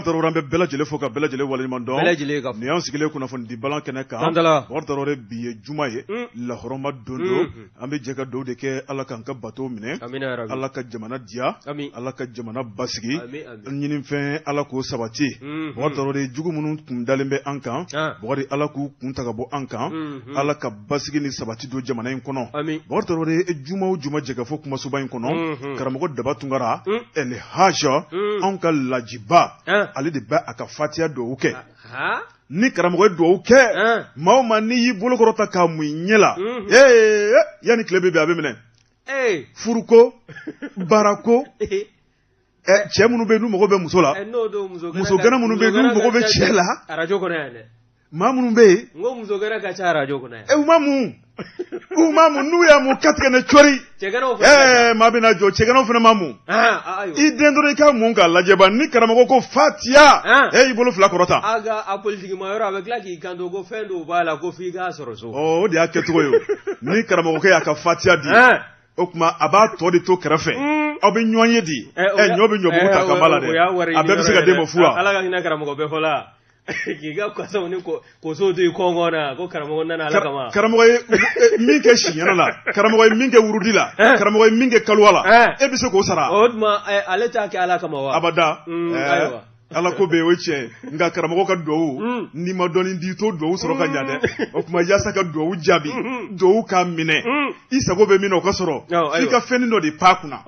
Tarawele, an bɛ bɛɛ lajɛlen fo ka bɛɛ lajɛlen waleɲuman dɔn. Bɛɛ lajɛlen ka fo. Nin y'an sigilen kunnafoni di balan kɛnɛ kan. Tantala. Bɔkari Tarawele, bi ye juma ye, lahɔrɔma don don. An bɛ jɛ ka dugawu de kɛ Ala k'an ka bato minɛ. Amina yarabi. Ala ka jamana diya. Ami. Ala ka jamana basigi. Ami, ami. Ɲinifɛn Ala k'o sabati. Bɔkari Tarawele, jugu minnu kun dalen bɛ an kan. Bɔkari, Ala k'u kun ta ka bɔ an kan. Ala ka basigi ni sabati don jamana in kɔnɔ. Ami. Bɔkari Tarawele, juma o juma jɛkafɔ kumasoba in kɔnɔ. Karamɔgɔ Daba Tunkara. El Haj. Anw ka lajiba. Ale de bɛ a ka fatiya dugawu kɛ. Ni karamɔgɔ ye dugawu kɛ, maa o maa n'i y'i bolo kɔrɔta k'a mun i ɲɛ la, ee, yanni tile bɛ bin a bɛ minɛ. Furuko, baarako, cɛ minnu bɛ yen n'u mago bɛ muso la, muso gɛnɛ minnu bɛ yen n'u mago bɛ cɛ la, arajo kɔnɔ yan dɛ. Maa minnu bɛ yen. N ko muso gɛnɛ ka ca arajo kɔnɔ yan. U ma mun, u ma mun, n'u y'a mun katigɛ ne cɔri. Cɛgɛnɛw fana ka ca. Maa bɛna jɔ, cɛgɛnɛw fana ma mun. Ayiwa. I den dɔrɔn i ka mun k'a lajɛ ba, ni karamɔgɔ ko fatiya, i bolo fila kɔrɔta. A ka a politiki ma yɔrɔ, a bɛ tila k'i kanto ko fɛn dɔw b'a la ko f'i k'a sɔrɔ so. Ɔ, o de y'a kɛcogo ye o. Ni karamɔgɔkɛ y'a ka fatiya di. O tuma a b'a tɔ de to kɛrɛfɛ. Aw bɛ ɲɔgɔn ye di. Ɲɔ bɛ ɲɔbugu ta ka ba la dɛ. A bɛɛ bɛ se ka den bɔ fu la. Ala ka hinɛ karamɔgɔ bɛɛ fɔ la. K'i ka kasaw ni kosow to i kɔngɔ na ko karamɔgɔ nana Ala kama. Karamɔgɔ ye min kɛ siɲɛna la, karamɔgɔ ye min kɛ wurudi la, karamɔgɔ ye min kɛ kaluwa la, e bɛ se k'o sara. O tuma ale t'a kɛ Ala kama wa? Abada. Ayiwa. Ala ko bɛ yen, o ye tiɲɛ ye, nka karamɔgɔ ka dugawu, n'i ma dɔɔnin di, i t'o dugawu sɔrɔ ka ɲa dɛ. O tuma yaasa ka dugawu jaabi, dugawu k'a minɛ, i sago bɛ min na o ka sɔrɔ, f'i ka fɛnnin dɔ de pan kunna.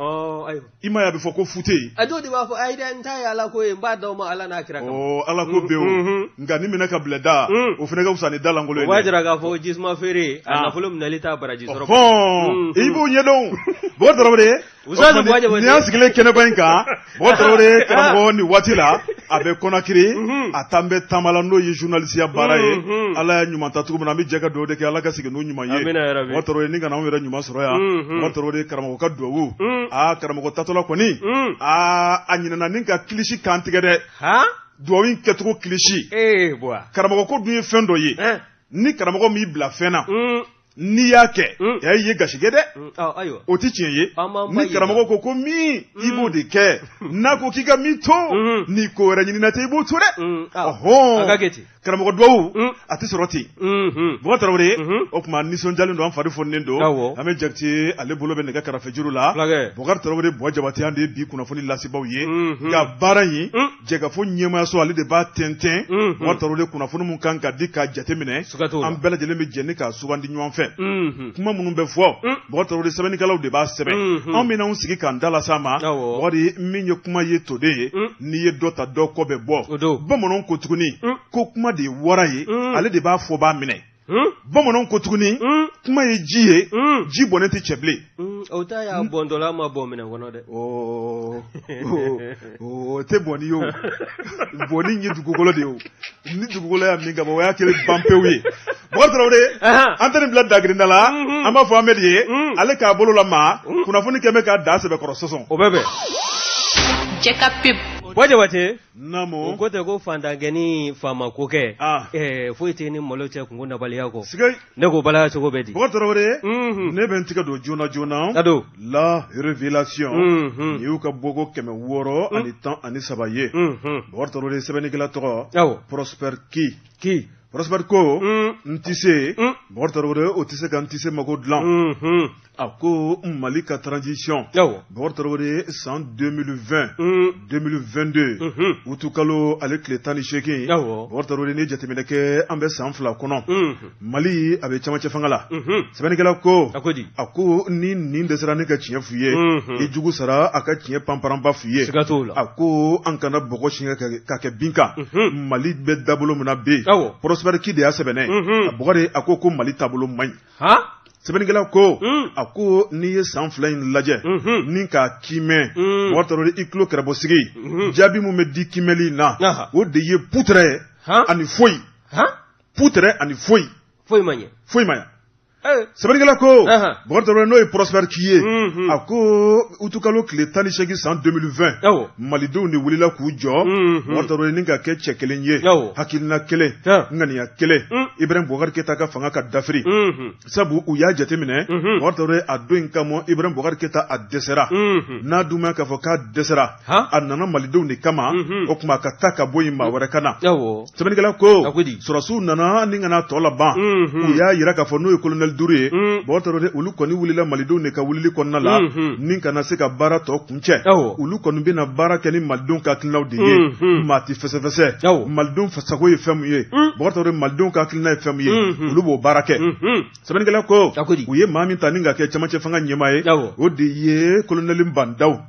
I ma ye a bɛ fɔ ko fu tɛ yen. A dɔw de b'a fɔ ayi dɛ, n ta ye Ala ko ye, n b'a d'aw ma Ala n'a kira kama. Ɔ, Ala ko bɛ yen o, nka ni minɛ ka bila da, o fana ka fisa ni da lankolon ye. O b'a jira k'a fɔ jisuma feere, a nafolo minɛli t'a baraji sɔrɔ. Ɔhɔn, i b'o ɲɛdɔn. Bɔkari Tarawele, Ustaz Buwa Jabate. nin y'an sigilen kɛnɛba in kan, Bɔkari Tarawele, karamɔgɔ nin waati la, a bɛ Conakry, a taan bɛ taama la, n'o ye journaliste ya baara ye. Ala y'a ɲuman ta cogo min na, an bɛ jɛ ka dugawu de kɛ Ala ka segin n'o ɲuman ye. Amina yarabi. Bɔkari Tarawele, ni kana anw yɛrɛ ɲuman sɔrɔ yan. Bɔkari Tarawele, karamɔgɔ ka dugawu. Aa, karamɔgɔ tatɔla kɔni. Aa, a ɲinɛna ni ka kilisi kan tigɛ dɛ. Dugawu in kɛcogo kilisi. Ee, Buwa. Karamɔgɔ ko dun ye fɛn dɔ ye. Ni karamɔgɔ m'i bila fɛn na. N'i y'a kɛ, i ye gasikɛ dɛ. Ayiwa. O tɛ tiɲɛ ye. An b'an ba Ni karamɔgɔ ko ko min, i b'o de kɛ. N'a ko k'i ka min to, ni ko wɛrɛ ɲinina tɛ, i b'o to dɛ. Ɔhɔn. A ka kɛ ten. Karamɔgɔ duwawu, a tɛ sɔrɔ ten. Bɔkari Tarawele, o tuma nisɔndiyalen don, an fari foninen don. An bɛ Jakite, ale bolo bɛ nɛgɛ karafe juru la. Bɔkari Tarawele, Buwa Jabate, an de ye bi kunnafoni lasebaaw ye. Nka baara in, jɛkafɔ ɲɛmaayaso, ale de b'a tɛntɛn. Bɔkari Tarawele, kunnafoni mun kan ka di k'a jateminɛ, an bɛɛ lajɛlen bɛ jɛ ni k'a sugandi ɲɔgɔn fɛ. Kuma minnu bɛ fɔ, Bɔkari Tarawele, sɛbɛnnikɛlaw de b'a sɛbɛn. Anw bɛna anw sigi k'an da lase a ma. Bɔkari, min ye kuma ye toden ye, n'i ye dɔ ta dɔ kɔ bɛ bɔ. Bamananw ko tuguni ko kuma de ye wara ye, ale de b'a fɔ b'a minɛ. Bamananw ko tuguni kuma ye ji ye, ji bɔnnen tɛ cɛ bilen. O ta y'a bɔntɔla ma bɔn minɛn kɔnɔ dɛ. O tɛ bɔnni ye o. Bɔnni ye dugukolo de ye o. Ni dugukolo y'a min ka ban, o y'a kɛlen ban pewu ye. Bɔkari Tarawele, an tɛ nin bila dagirinda la, an b'a fɔ Amedi ye, ale k'a bolo lama, kunnafoni kɛn bɛ k'a da sɛbɛkɔrɔ sɔsɔ. O bɛ bɛn. Jɛka pep. Buwa Jabate. Naamu. O ko tɛ ko fantankɛ ni faama ko kɛ. Foyi tɛ ni malo cɛ kunko nabaliya kɔ. Sigai. Ne ko balaya cogo bɛ di. Bɔkari Tarawele. Ne bɛ n tigɛ don joona joona. Ka don. La révélation. Nin y'u ka bɔko 613 ye. Bɔkari Tarawele, sɛbɛnnikɛla tɔgɔ. Awɔ. Prosper Ki. Ki. Prosper ko. N tɛ se. Bɔkari Tarawele, o tɛ se ka n tɛ se mako dilan. A ko Mali ka transition. Awɔ. Bɔkari Tarawele, san 2020. 2022. Utukalo ale tile 18. Awɔ. Bɔkari Tarawele, n'i ye jateminɛ kɛ, an bɛ san 2 kɔnɔ. Mali a bɛ cɛmancɛ fanga la. Sɛbɛnnikɛla ko. A ko di. A ko ni nin dɛsɛra ne ka tiɲɛ f'u ye. I jugu sara a ka tiɲɛ panparanba f'u ye. Siga t'o la. A ko an kana bɔgɔ siɲɛ ka kɛ bin kan. Mali bɛ dabolo min na bi. Awɔ. Prosper Ki de y'a sɛbɛnɛ. A Bɔkari, a ko ko Mali taabolo man ɲi. Sɛbɛnnikɛla ko, a ko n'i ye san 2 in lajɛ, ni k'a kiimɛ, Bɔkari Tarawele, i tulo kɛrɛbɔ sigi, jaabi min bɛ di kiimɛli in na, o de ye putrɛ ani foyi. Putrɛ ani foyi. Foyi ma ɲɛ. Foyi ma ɲɛ. Sɛbɛnnikɛla ko Bɔkari Tarawele, n'o ye Prosper Ki ye, a ko utukalo tile 18 san 2020, malidenw de wulila k'u jɔ, Bɔkari Tarawele, ni ka kɛ cɛ kelen ye, hakilina kelen, ŋaniya kelen, Ibrahim Bɔkari Keyita ka fanga ka dafiri. Sabu u y'a jateminɛ, Bɔkari Tarawele, a don in kama Ibrahim Bɔkari Keyita a dɛsɛra. N'a dun ma k'a fɔ k'a dɛsɛra, a nana malidenw de kama. O tuma ka taa ka bɔ yen, maa wɛrɛ ka na. Sɛbɛnnikɛla ko sɔrɔsiw nana ni ka na tɔ laban. U y'a jira k'a fɔ n'o ye colonel duuru ye, Bɔkari Tarawele, olu kɔni wulila malidenw de ka wulili kɔnɔna la ni ka na se ka baara tɔ kuncɛ. Olu kɔni bɛna baara kɛ ni malidenw ka hakilinaw de ye. Maa tɛ fɛsɛfɛsɛ. Malidenw sago ye fɛn min ye, Bɔkari Tarawele, malidenw ka hakilina ye fɛn min ye, olu b'o baara kɛ. Sɛbɛnnikɛla ko u ye maa min ta ni ka kɛ cɛmancɛ fanga ɲɛmaa ye, o de ye colonel Ba Ndaw.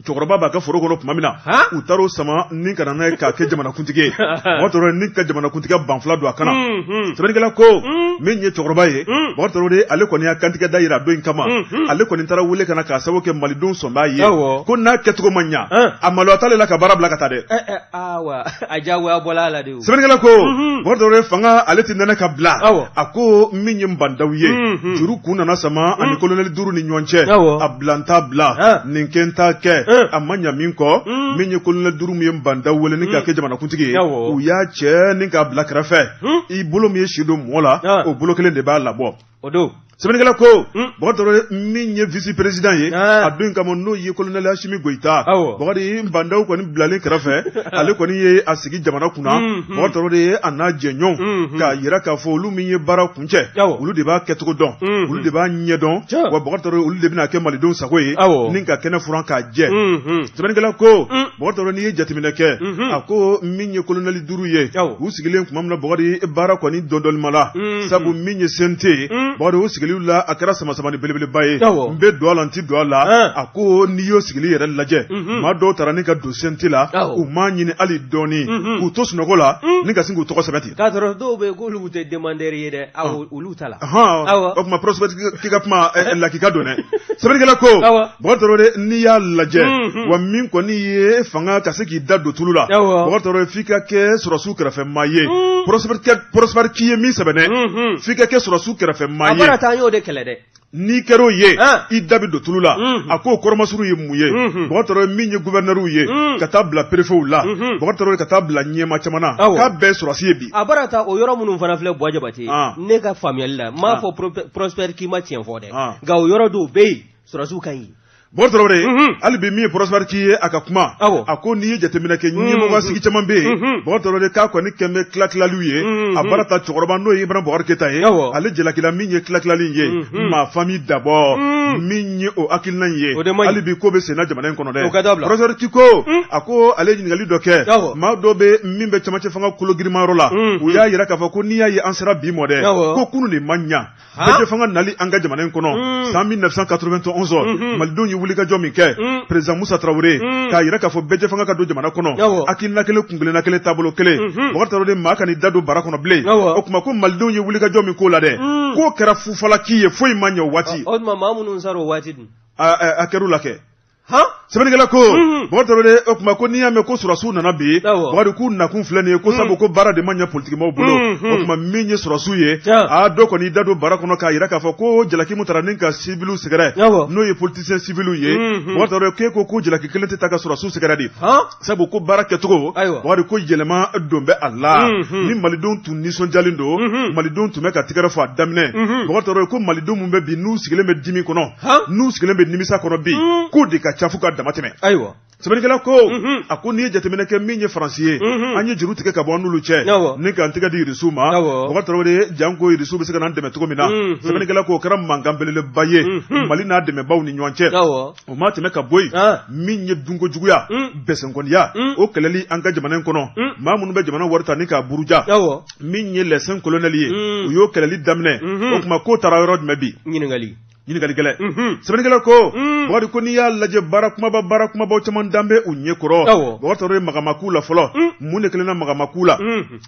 Cɛkɔrɔba b'a ka foro kɔnɔ tuma min na, u taar'o sama ni ka na n'a ye k'a kɛ jamanakuntigi ye, Bɔkari Tarawele, ni ka jamanakuntigiya banfula don a kan na. Sɛbɛnnikɛla ko min ye cɛkɔrɔba ye, Bɔkari Tarawele, ale kɔni y'a kantigɛ da yira don in kama. Ale kɔni taara wele ka na k'a sababu kɛ malidenw sɔn b'a ye ko n'a kɛcogo ma ɲa, a maloya t'ale la ka baara bila ka taa dɛ. A jagoya bɔla a la de. Sɛbɛnnikɛla ko Bɔkari Tarawele, fanga ale tɛ nɛnɛ ka bila. A ko min ye Ba Ndaw ye, juru kun nana sama ani colonel duuru ni ɲɔgɔn cɛ. A bila n t'a bila, nin kɛ n t'a kɛ, a ma ɲa min kɔ. Min ye colonel duuru min ye Ba Ndaw wele ni k'a kɛ jamanakuntigi ye, u y'a cɛ ni k'a bila kɛrɛfɛ. I bolo min ye si don mɔɔ la, o bolo kelen de b'a labɔ. O don. Sɛbɛnnikɛla ko Bɔkari Tarawele, min ye vice président ye a don kama, n'o ye colonel Asimi Goyita, Bɔkari, Ba Ndaw kɔni bilalen kɛrɛfɛ, ale kɔni ye a sigi jamana kunna, Bɔkari Tarawele, a n'a jɛɲɔgɔnw, k'a yira k'a fɔ olu min ye baara kuncɛ, olu de b'a kɛcogo dɔn, olu de b'a ɲɛdɔn. Wa Bɔkari Tarawele, olu de bɛna kɛ malidenw sago ye ni ka kɛnɛ furan k'a jɛ. Sɛbɛnnikɛla ko Bɔkari Tarawele, n'i ye jateminɛ kɛ, a ko min ye colonel duuru ye, u sigilen tuma min na, Bɔkari, baara kɔni dɔndɔnlima la. Sabu min ye CNT ye, Bɔkari, o sigili la, a kɛra samasamani belebeleba ye. N bɛ don a la, n tɛ don a la. A ko n'i y'o sigili yɛrɛ lajɛ, maa dɔw taara ni ka don CNT la, u m'a ɲini hali dɔɔni, k'u to sunɔgɔ la ni ka sin k'u tɔgɔ sɛbɛn ten. K'a sɔrɔ dɔw bɛ yen k'olu tɛ demandeur ye dɛ, olu ta la. O tuma Prosper k'i ka kuma lakika don dɛ. Sɛbɛnnikɛla ko Bɔkari Tarawele, n'i y'a lajɛ, wa min kɔni ye fanga ka se k'i da don tulu la, Bɔkari Tarawele, f'i ka kɛ sɔrɔsiw kɛrɛfɛ maa ye. Prosper k'i ye min sɛbɛn dɛ, f'i ka kɛ sɔrɔsiw kɛrɛfɛ maa ye. A bara taa, an y'o de kɛlɛ dɛ. N'i kɛra o ye, i da bɛ don tulu la. A k'o kɔrɔmasuru ye mun ye, Bɔkari Tarawele? Min ye gouverneur ye ka taa bila préfetw la, Bɔkari Tarawele, ka taa bila ɲɛmaa caman na, k'a bɛɛ sɔrɔsi ye bi. A bara taa, o yɔrɔ minnu fana filɛ, Buwa Jabate, ne ka faamuyali la, n m'a fɔ Prosper k'i ma tiɲɛ fɔ dɛ, nka o yɔrɔ dɔw bɛ yen, sɔrɔsiw ka ɲi. Bɔkari Tarawele, hali bi min ye Prosper k'i ye, a ka kuma, a ko n'i ye jateminɛ kɛ, ɲɛmɔgɔ sigi caman bɛ yen, Bɔkari Tarawele, k'a kɔni kɛn bɛ tila tilaliw ye. A baara ta cɛkɔrɔba, n'o ye Ibrahim Bɔkari Keyita ye, ale jalakila min ye tila tilali ye ma famille d'abord, min ye o hakilina in ye, hali bi ko bɛ senna jamana in kɔnɔ dɛ. Prosper Ki ko, a ko ale ye ɲininkali dɔ kɛ. Maa dɔ bɛ min bɛ cɛmancɛ fanga kolo girimayɔrɔ la, u y'a yira k'a fɔ ko n'i y'a ye an sera bi mɔ dɛ, ko kunun de ma ɲa. Bɛɛ fanga nali an ka jamana in kɔnɔ san 1991, malidenw ye wulikajɔ min kɛ, président Musa Tarawele, k'a yira k'a fɔ bɛɛ fanga ka don jamana kɔnɔ, hakilina kelen, kunkelenna kelen, taabolo kelen, Bɔkari Tarawele, maa kan'i da don bara kɔnɔ bilen. O tuma ko malidenw ye wulikajɔ min k'o la dɛ, k'o kɛra fufalaki ye, foyi ma ɲɛ o waati. O tuma maa minnu sara o waati dun? A kɛr'u la kɛ. Sɛbɛnnikɛla ko Bɔkari Tarawele, o tuma ko n'i y'a mɛn ko sɔrɔsiw nana bi, Bɔkari, k'u nakun filɛ nin ye, ko sabu ko baara de ma ɲɛ politikimaaw bolo. O tuma min ye sɔrɔsiw ye, a dɔ kɔni da don bara kɔnɔ k'a yira k'a fɔ ko jalaki min taara ni ka civiliw sɛgɛrɛ, n'o ye politicien civiliw ye, Bɔkari Tarawele, k'e ko jalaki kelen tɛ taa ka sɔrɔsiw sɛgɛrɛ de, sabu ko baara kɛcogo, Bɔkari, ko yɛlɛma don bɛ a la. Ni malidenw tun nisɔndiyalen don, malidenw tun bɛ ka tigɛrɛ fɔ a daminɛ, Bɔkari Tarawele, ko malidenw mun bɛ bi, n'u sigilen bɛ dimi kɔnɔ, n'u sigilen bɛ nimisa kɔnɔ bi, k'o de ka ca fo ka dama tɛmɛ. Sɛbɛnnikɛla ko, a ko n'i ye jateminɛ kɛ, min ye Faransi ye, an ye juru tigɛ ka bɔ an n'olu cɛ ni k'an tɛgɛ di Irisiw ma, Bɔkari Tarawele, janko Irisiw bɛ se ka n'an dɛmɛ cogo min na. Sɛbɛnnikɛla ko o kɛra mankan belebeleba ye Mali n'a dɛmɛbaw ni ɲɔgɔn cɛ. O ma tɛmɛ ka bɔ yen, min ye dunko juguya, bɛsɛnkɔniya, o kɛlɛli an ka jamana in kɔnɔ, maa minnu bɛ jamana wari ta ni k'a buruja, min ye les cinq colonels ye, u y'o kɛlɛli daminɛ. O tuma k'o taara yɔrɔ jumɛn bi? Ɲininkali. Ɲininkali gɛlɛn. Sɛbɛnnikɛla ko Bukari, ko n'i y'a lajɛ, baara kumaba, baara kumabaw caman dan bɛ u ɲɛ kɔrɔ. Bukari Tarawele, magamak'u la fɔlɔ. Mun de kɛlen na magamak'u la?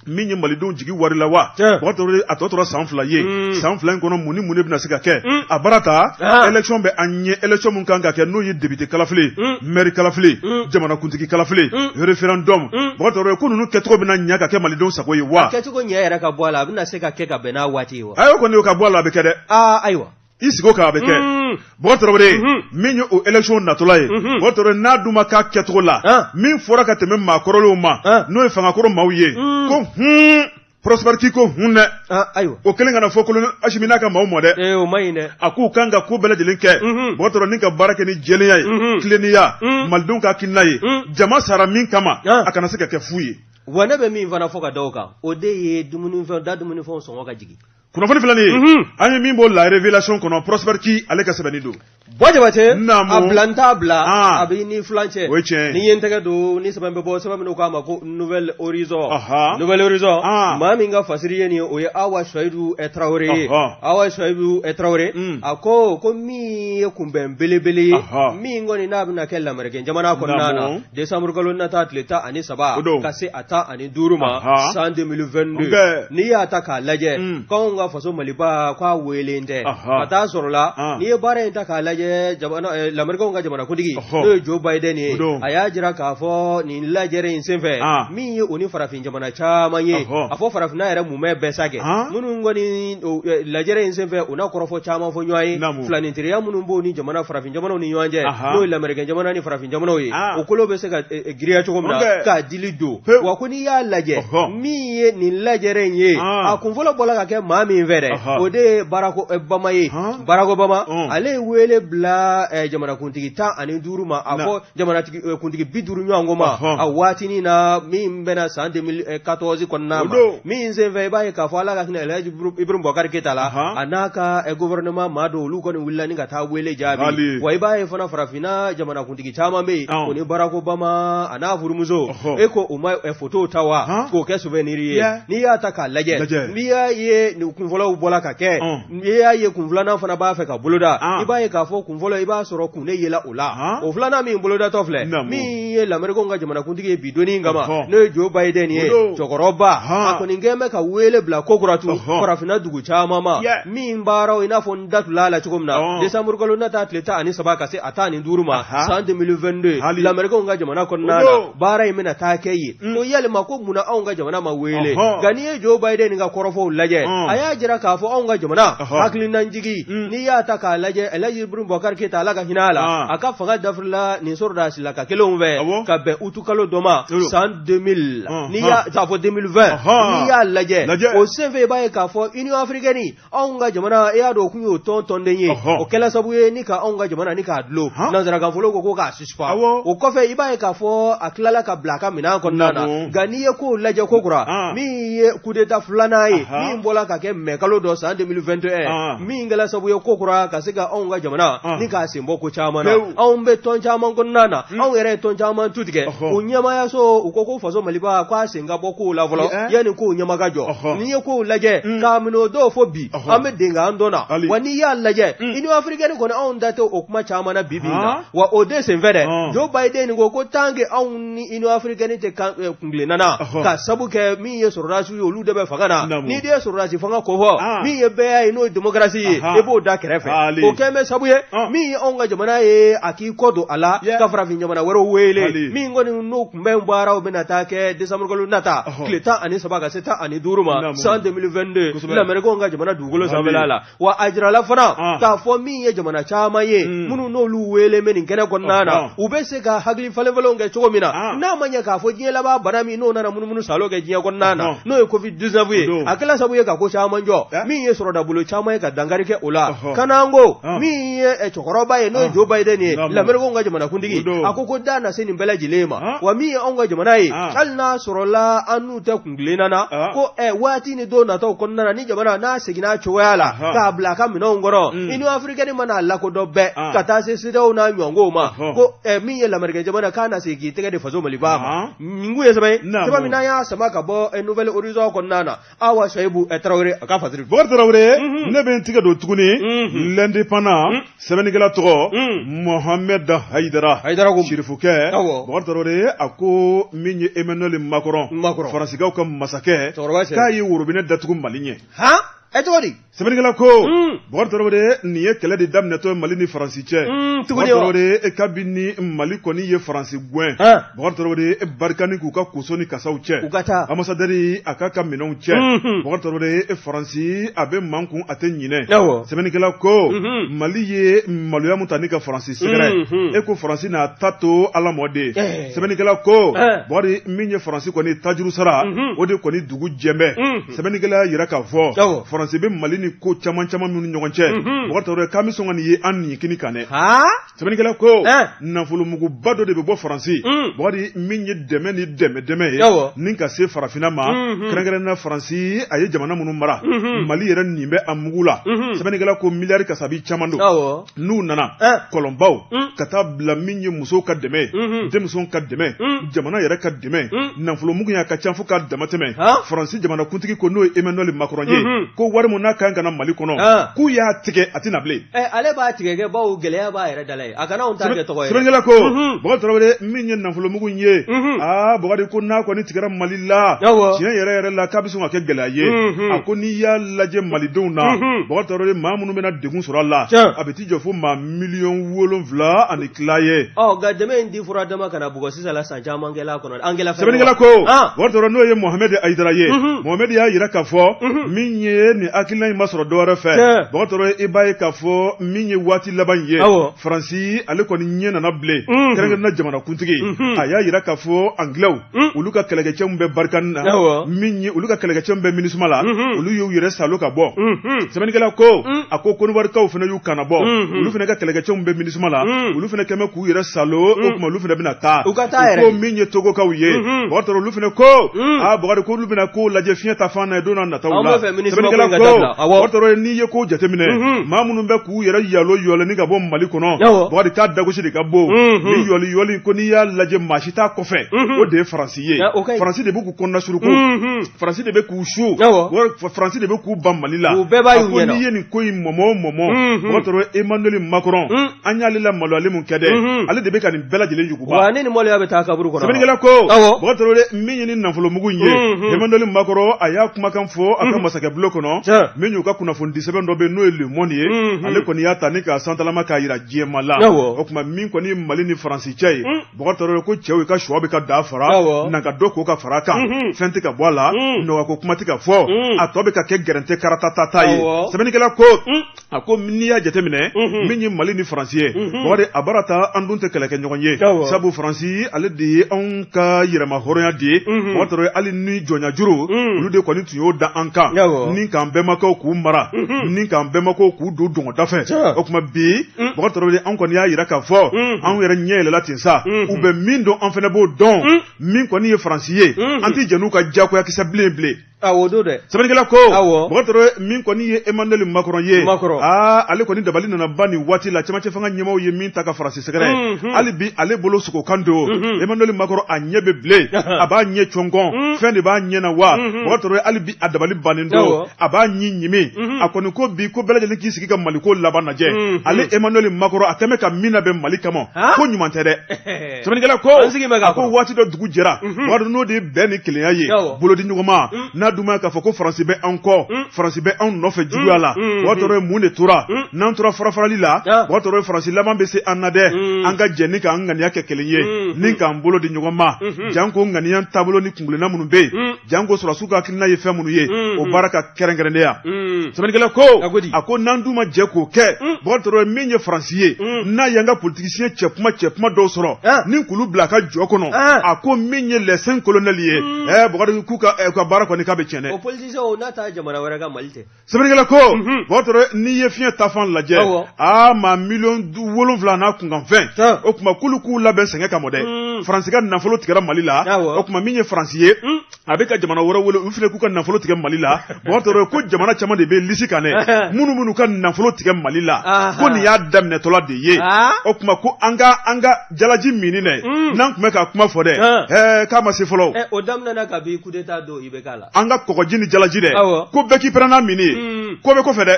Min ye malidenw jigi wari la wa? Bukari Tarawele, a tɔ tora san 2 ye. San 2 in kɔnɔ, mun ni mun de bɛna se ka kɛ? A baara ta, élection bɛ an ɲɛ, élection mun kan ka kɛ, n'o ye député kalafili, maire kalafili, jamanakuntigi kalafili, référendum. Bukari Tarawele, ko ninnu kɛcogo bɛna ɲɛ ka kɛ malidenw sago ye wa? A kɛcogo ɲɛ yɛrɛ ka bɔ a la, a bɛna se ka kɛ ka bɛn n'a waati ye wa? Ayiwa, kɔni o ka bɔ a la, a bɛ kɛ dɛ. Aa, ayiwa. I sigi o kan, a bɛ kɛ. Bukari Tarawele, min ye o élection natɔla ye, Bukari Tarawele, n'a dun ma k'a kɛcogo la min fɔra ka tɛmɛ maakɔrɔlenw ma, n'o ye fangakɔrɔ maaw ye, ko hun, Prosper k'i ko hun dɛ. Ayiwa. O kɛlen kana fɔ colonel Asimi n'a ka maaw ma dɛ. Ee, o ma ɲi dɛ. A k'u kan ka ko bɛɛ lajɛlen kɛ, Bukari Tarawele, ni ka baara kɛ ni jɛlenya ye, tilennenya, malidenw ka hakilina ye, jama sara min kama, a kana se ka kɛ fu ye. Wa ne bɛ min fana fɔ ka da o kan, o de ye dumunifɛn da, dumunifɛnw sɔngɔ ka jigin. Kunnafoni filɛ nin ye, an ye min bɔ La Révélation kɔnɔ, Prosper Ki ale ka sɛbɛnni don. Bɔ Jabate, a bila n t'a bila, a b'i ni filan cɛ. O ye tiɲɛ ye. Ni ye n tɛgɛ don ni sɛbɛn bɛ bɔ, sɛbɛn min k'a ma ko Nouvel Horizon. Nouvel Horizon, maa min ka fasiri ye nin ye, o ye Awa Suwayidu Tarawele ye. Awa Suwayidu Tarawele, a ko min ye kunbɛn belebele ye, min kɔni n'a bɛna kɛ Lamerikɛn jamana kɔnɔna na décembre kalo nata tile 13 ka se a 15 ma san 2022. N'i y'a ta k'a lajɛ, k'anw ka faso Maliba, k'a welen tɛ ka taa sɔrɔ la. N'i ye baara in ta k'a lajɛ, Lamerikɛnw ka jamanakuntigi, n'o ye Joe Biden ye, a y'a jira k'a fɔ nin lajɛrɛ in senfɛ, min ye u ni farafin jamana caman ye, a fɔ farafinna yɛrɛ mumɛ bɛɛ sa kɛ, minnu kɔni lajɛrɛ in senfɛ, u na kɔrɔfɔ caman fɔ ɲɔgɔn ye, filaninteriya minnu b'o ni jamana farafin jamanaw ni ɲɔgɔn cɛ, n'o ye Lamerikɛn jamana ni farafin jamanaw ye, o kolo bɛ se ka giriya cogo min na k'a dili don. Wa ko n'i y'a lajɛ, min ye nin lajɛrɛ in ye, a kunfɔlɔ bɔla ka kɛ maa min fɛ dɛ, o de ye Barack Obama ye. Barack Obama, ale ye wele bila jamanakuntigi 15 ma, a fɔ jamanakuntigi 50 ɲɔgɔn ma a waatinin na min bɛna san 2014 kɔnɔna ma. Min senfɛ, i b'a ye k'a fɔ Ala ka hinɛ Elhaji Ibrahim Boubacar Keita la, a n'a ka gouvernement maa dɔw, olu kɔni wulila ni ka taa wele jaabi. Wa i b'a ye fana, farafinna jamanakuntigi caman bɛ yen, o ni Barack Obama a n'a furumuso, e ko u ma photo ta wa k'o kɛ souvenir ye? N'i y'a ta k'a lajɛ, n'i y'a ye nin kunfɔlɔw bɔla ka kɛ, n'i y'a ye kun filanan fana b'a fɛ ka boloda, i b'a ye k'a fɔ kun fɔlɔ, i b'a sɔrɔ kun ne yela o la. O filanan min bolodatɔ filɛ, min ye Lamerikɛnw ka jamanakuntigi ye bi doni kama, n'o ye Joe Biden ye, cɛkɔrɔba, a kɔni kɛn bɛ ka wele bila kokura tun farafinna dugu caman ma, min baaraw i n'a fɔ n da tula la cogo min na, décembre kalo nata tile 13 ka se a 15 ma san 2022, Lamerikɛnw ka jamana kɔnɔna na, baara in bɛna taa kɛ yen. Ko yalima ko munna anw ka jamana ma wele? Nka n'i ye Joe Biden ka kɔrɔfɔw lajɛ, a y'a jira k'a fɔ anw ka jamana hakilinajigi, n'i y'a ta k'a lajɛ, Elhaji Ibrahim Boubacar Keita, Ala ka hinɛ a la, a ka fanga dafirila nin sɔrɔdasilaka kelenw fɛ ka bɛn utu kalo dɔ ma san 2000, n'i y'a k'a fɔ 2020. N'i y'a lajɛ o senfɛ, i b'a ye k'a fɔ Union africaine, anw ka jamana, e y'a dɔn o kun y'o tɔn tɔnden ye. O kɛla sababu ye ni ka anw ka jamana ni k'a dulon nanzarakanfolo ko k'a suspend. O kɔfɛ, i b'a ye k'a fɔ a tilala ka bila a ka minɛn kɔnɔna na. Nka n'i ye kow lajɛ ko kura, min ye coup d'état filanan ye min bɔla ka kɛ mɛ kalo dɔ san 2021, min kɛla sababu ye ko kura ka se ka anw ka jamana ni k'a sen bɔ ko caman na. Anw bɛ tɔn caman kɔnɔna na, anw yɛrɛ ye tɔn caman tu tigɛ, o ɲɛmaayaso, u ko faso Maliba k'a sen ka bɔ kow la fɔlɔ yanni kow ɲɛma ka jɔ. N'i ye kow lajɛ k'a minɛ o dɔw fɔ bi, an bɛ den an dɔn na. Wa n'i y'a lajɛ, Union africaine kɔni, anw da tɛ o kuma caman na bi bi in na. Wa o de senfɛ dɛ, Joe Biden ko tant que anw ni Union africaine tɛ kuntilenna na, ka sabu kɛ min ye sɔrɔdasiw ye, olu de bɛ fanga na. N'i de ye sɔrɔdasi fanga kofɔ, min ye bɛɛ ye, n'o ye démocratie ye, i b'o da kɛrɛfɛ. O kɛn bɛ sabu ye min ye anw ka jamana ye, a k'i kɔ don a la ka farafin jamana wɛrɛw wele, min kɔni n'o kunbɛn baaraw bɛna taa kɛ décembre kalo nata tile 13 ka se 15 ma san 2022, Lamerikɛnw ka jamana dugukolo sanfɛla la. Wa a jirala fana k'a fɔ min ye jamana caman ye, minnu n'olu wele bɛ nin kɛnɛ kɔnɔna na, u bɛ se ka hakili falenfalenw kɛ cogo min na, n'a ma ɲɛ k'a fɔ diɲɛ laban bana min n'o nana munumunu salo kɛ diɲɛ kɔnɔna na, n'o ye Covid 19 ye, a kɛla sababu ye ka ko caman jɔ, min ye sɔrɔdabolo caman ye ka dankari kɛ o la. Kanango min ye cɛkɔrɔba ye, n'o ye Joe Biden ye, Lamerikɛnw ka jamanakuntigi, a ko da na se nin bɛɛ lajɛlen ma. Wa min ye anw ka jamana ye, hali n'a sɔrɔla an n'u tɛ kuntilenna na, ko waati ni don nataw kɔnɔna na, ni jamana n'a seginna a cogoya la k'a bila a ka minɛnw kɔnɔ, Union africaine mana lakodɔn bɛɛ ka taa se CEDEAO n'a ɲɔgɔnw ma, ko min ye Lamerikɛn jamana k'a na segin k'i tɛgɛ di faso Maliba ma. Nin kun ye sɛbɛn ye, sɛbɛn min n'an y'a sama ka bɔ Nouvel Horizon kɔnɔna na, Awa Sayibu Tarawele. A ka fasiri. Bɔkari Tarawele, ne bɛ n tigɛ don tuguni L'Indépendant, sɛbɛnnikɛla tɔgɔ Mohamed Hayidara. Hayidara ko. Sirifukɛ. Bɔkari Tarawele, a ko min ye Emmanuel Macron, Macron, Faransikaw ka masakɛ, Cɛkɔrɔba cɛ. k'a ye worobinɛ datugu Mali ɲɛ. Han, ɛ, cogo di? Sɛbɛnnikɛla ko, Bɔkari Tarawele, nin ye kɛlɛ de daminɛtɔ ye Mali ni Faransi cɛ. Tuguni Bɔkari wa? Tarawele, kabini Mali kɔni ye Faransi gɛn, Bɔkari Tarawele, Barkhane k'u ka koso ni kasaw cɛ, U ka taa. Ambassadeur a k'a ka minɛnw cɛ. Bɔkari Tarawele, Faransi a bɛ mankun, a tɛ ɲinɛ. Sɛbɛnnikɛla ko, Mali ye maloya mun ta ni ka Faransi sɛgɛrɛ, e ko Faransi n'a ta to Ala mɔ de. Sɛbɛnnikɛla ko, Bɔkari, min ye Faransi kɔni tajuru sara, o de kɔni dugu jɛnbɛ. Sɛbɛnnikɛla y'a jira k'a fɔ Faransi bɛ Mali ni ko caman caman minnu ɲɔgɔn cɛ, Bɔkari Tarawele, k'an bɛ sɔn ka nin ye an nin kan dɛ. Sɛbɛnnikɛla ko, nafolomuguba dɔ de bɛ bɔ Faransi, Bɔkari, min ye dɛmɛ ni dɛmɛ dɛmɛ ye ni ka se farafinna ma, kɛrɛnkɛrɛnnenya Faransi a ye jamana minnu mara, Mali yɛrɛ nin bɛ a mugu la. Sɛbɛnnikɛla ko miliyari kasabi caman don n'u nana kɔlɔnbaw ka taa bila, min ye musow ka dɛmɛ ye, denmisɛnw ka dɛmɛ, jamana yɛrɛ ka dɛmɛ. Nafolomugu in a ka ca fo k'a dama tɛmɛ. Faransi jamanakuntigi ko, n'o ye Emmanuel Macron ye, ko wari mun n'a kan ka na Mali kɔnɔ, k'u y'a tigɛ, a tɛna bilen. Ale b'a tigɛ kɛ bawo gɛlɛya b'a yɛrɛ da la yen, a kana anw ta kɛ tɔgɔ ye. Sɛbɛnnikɛla ko, Bɔkari Tarawele, min ye nafolomugu in ye, aa, Bɔkari ko n'a kɔni tigɛra Mali la, tiɲɛ yɛrɛ yɛrɛ la, k'a bɛ sɔn ka kɛ gɛlɛya ye. A ko n'i y'a lajɛ malidenw na, Bɔkari Tarawele, maa minnu bɛna degun sɔrɔ a la, a bɛ t'i jɔ fo maa 7.5 miliyɔn ye. Ɔ, nka dɛmɛ in di fura dama kana bugɔ sisan la, san caman kɛla kɔnɔ, an kɛla fɛn. Sɛbɛnnikɛla ko, Bɔkari Tarawele, n'o ye Mohamed Ayidara ye, Mohamed y'a jira k'a fɔ min ye nin hakilina in ma sɔrɔ dɔwɛrɛ fɛ. Bɔkari Tarawele, i b'a ye k'a fɔ min ye waati laban in ye, Faransi ale kɔni ɲɛ nana bilen, kɛrɛnkɛrɛnnenya jamanakuntigi a y'a jira k'a fɔ Anglais, olu ka kɛlɛkɛcɛw bɛ Barkhane na, min ye olu ka kɛlɛkɛcɛw bɛ MINUSMA la, olu y'u yɛrɛ salo ka bɔ. Sɛbɛnnikɛla ko, a ko Kɔnɔwarikaw fana y'u kana bɔ, olu fana ka kɛlɛkɛcɛw bɛ MINUSMA la, olu fana kɛmɛ k'u yɛrɛ salo, o tuma olu fana bɛna taa. U ka taa yɛrɛ. Ko min ye Togokaw ye, Bɔkari Tarawele, olu fana ko, aa, Bɔkari ko olu bɛna ko lajɛ fiɲɛ ta fan na ye don n'a nataw la. Sɛbɛnnikɛla ko, Bɔkari Tarawele, n'i ye ko jateminɛ, maa minnu bɛ k'u yɛrɛ yalo yɔlɛ ni ka bɔ Mali kɔnɔ, Bɔkari, k'a dagosi de ka bon ni yɔli yɔli ko n'i y'a lajɛ maa si t'a kɔfɛ, o de ye Faransi ye. Faransi de bɛ k'u kɔnɔna suruku, Faransi de bɛ k'u su, Faransi de bɛ k'u ban Mali la. U bɛɛ b'a y'u ɲɛna. N'i ye nin ko in mɔmɔ o mɔmɔ, Bɔkari Tarawele, Emmanuel Macron, an y'ale la maloyali mun kɛ dɛ, ale de bɛ ka nin bɛɛ lajɛlen yuguba. Wa ne ni maloya bɛ taa kaburu kɔnɔ. Sɛbɛnnikɛla ko, Bɔkari Tarawele, min ye ni nafolomugu in ye, Emmanuel Macron a y'a kumakan fɔ a ka masakɛ bulon kɔnɔ, min y'u ka kunnafoni sɛbɛn dɔ bɛ yen n'o ye Le Monde ye, ale kɔni y'a ta ni k'a santalama k'a jira diɲɛma la. O tuma min kɔni ye Mali ni Faransi cɛ ye, Bɔkari Tarawele ko cɛw i ka shɔ bɛ ka da fara na ka dɔ ko ka fara kan, fɛn tɛ ka bɔ a la, nɔgɔya ko kuma tɛ ka fɔ, a tɔ bɛ ka kɛ gɛrɛntɛ karatata ye. Sɛbɛnnikɛla ko, a ko n'i y'a jateminɛ min ye Mali ni Faransi ye, Bɔkari, a baara ta an dun tɛ kɛlɛ kɛ ɲɔgɔn ye, sabu Faransi ale de ye anw ka yɛrɛma hɔrɔnya di ye. Bɔkari Tarawele, hali ni jɔnya juru, olu de kɔni tun y'o da an kan ni k'an bɛnbakɛw k'u mara, ni k'an bɛnbakɛw k'u don dɔngɔda fɛ. O tuma bi, Bɔkari Tarawele, an kɔni y'a jira k'a fɔ anw yɛrɛ ɲɛ yɛlɛla ten sa, u bɛ min dɔn, an fana b'o dɔn. Min kɔni ye Faransi ye, an tɛ jɛn n'u ka diyagoyakisɛ bilen bilen. Awɔ, don dɛ. Sɛbɛnnikɛla ko, Bɔkari Tarawele, min kɔni ye Emmanuel Macron ye, aa, ale kɔni dabali nana ban nin waati la. Cɛmancɛ fanga ɲɛmaaw ye min ta ka Faransi sɛgɛrɛ, hali bi ale bolo sogokan don. Emmanuel Macron a ɲɛ bɛ bilen, a b'a ɲɛ cɔngɔn, fɛn de b'a ɲɛ na wa. Bɔkari Tarawele, hali bi a dabali bannen don, a b'a ɲi ɲimi. A kɔni ko bi ko bɛɛ lajɛlen k'i sigi ka Maliko laban lajɛ. Ale Emmanuel Macron a kɛn bɛ ka min labɛn Mali kama, ko ɲuman tɛ dɛ. Sɛbɛnnikɛla ko, a ko waati dɔ dugu jɛra, Bɔkari, n'o de ye bɛn ni kelenya ye, bolodi ɲɔgɔnma n'a dun ma k'a fɔ ko Faransi bɛ an kɔ, Faransi bɛ anw nɔfɛ juguya la. Bɔkari Tarawele, mun de tora n'an tora fara-farali la? Bɔkari Tarawele, Faransi laban bɛ se an na dɛ. An ka jɛ ni k'an ŋaniya kɛ kelen ye ni k'an bolo di ɲɔgɔn ma, janko ŋaniya taabolo ni kunkilenna minnu bɛ yen, janko sɔrɔdasiw ka hakilina ye fɛn minnu ye, o baara ka kɛrɛnkɛrɛnnenya. Sɛbɛnnikɛla ko, a ko n'an dun ma jɛ k'o kɛ, Bɔkari Tarawele, min ye Faransi ye, n'a y'an ka politicien cɛ kuma cɛ kuma dɔw sɔrɔ ni k'olu bila a ka jɔ kɔnɔ, a ko min ye les cinq colonels ye, Bɔkari, k'u ka baara kɔni k'a bɛ tiɲɛ dɛ. O politicien n'a taa jamana wɛrɛ ka Mali tɛ. Sɛbɛnnikɛla ko, Bɔkari Tarawele, n'i ye fiɲɛ ta fan lajɛ, aa, maa 7 miliyɔn n'a kunkanfɛn, o tuma k'olu k'u labɛn sɛgɛn kama dɛ. Faransi ka nafolo tigɛra Mali la. O tuma min ye Faransi ye, a bɛ ka jamana wɛrɛ wele, u fana k'u ka nafolo tigɛ Mali la. Bubakari Tarawele, ko jamana caman de bɛ lisi kan dɛ, minnu ka nafolo tigɛ Mali la, ko nin y'a daminɛtɔla de ye. O tuma ko an ka jalaji minni dɛ, n'an tun bɛ ka kuma fɔ dɛ, k'a ma se fɔlɔ. O daminɛna kabi coup d'état don IBK la. An ka kɔgɔji ni jalaji dɛ, ko bɛɛ k'i pɛrɛn n'a minni ye, ko bɛ kɔfɛ dɛ.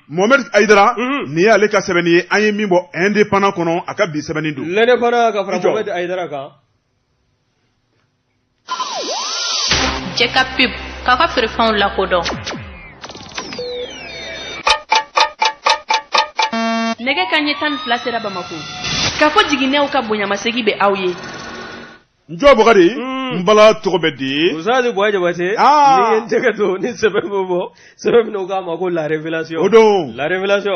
Mohamed Aïdara, nin ye ale ka sɛbɛnni ye, an ye min bɔ Indépendant kɔnɔ, a ka bi sɛbɛnni don. L'Indépendant ka fara Mohamed Aïdara kan. Cɛ ka pub k'a ka feerefɛnw lakodɔn. Nɛgɛ kanɲɛ 12 sera Bamako. K'a fɔ jiginɛw ka bonyamasegin bɛ aw ye. N jɔ Bukari, n bala tɔgɔ bɛ di. Usazi Buwa Jabate, n'i ye n tɛgɛ don ni sɛbɛn bɛ bɔ, sɛbɛn min n'u k'a ma ko La Révélation. O don. La Révélation.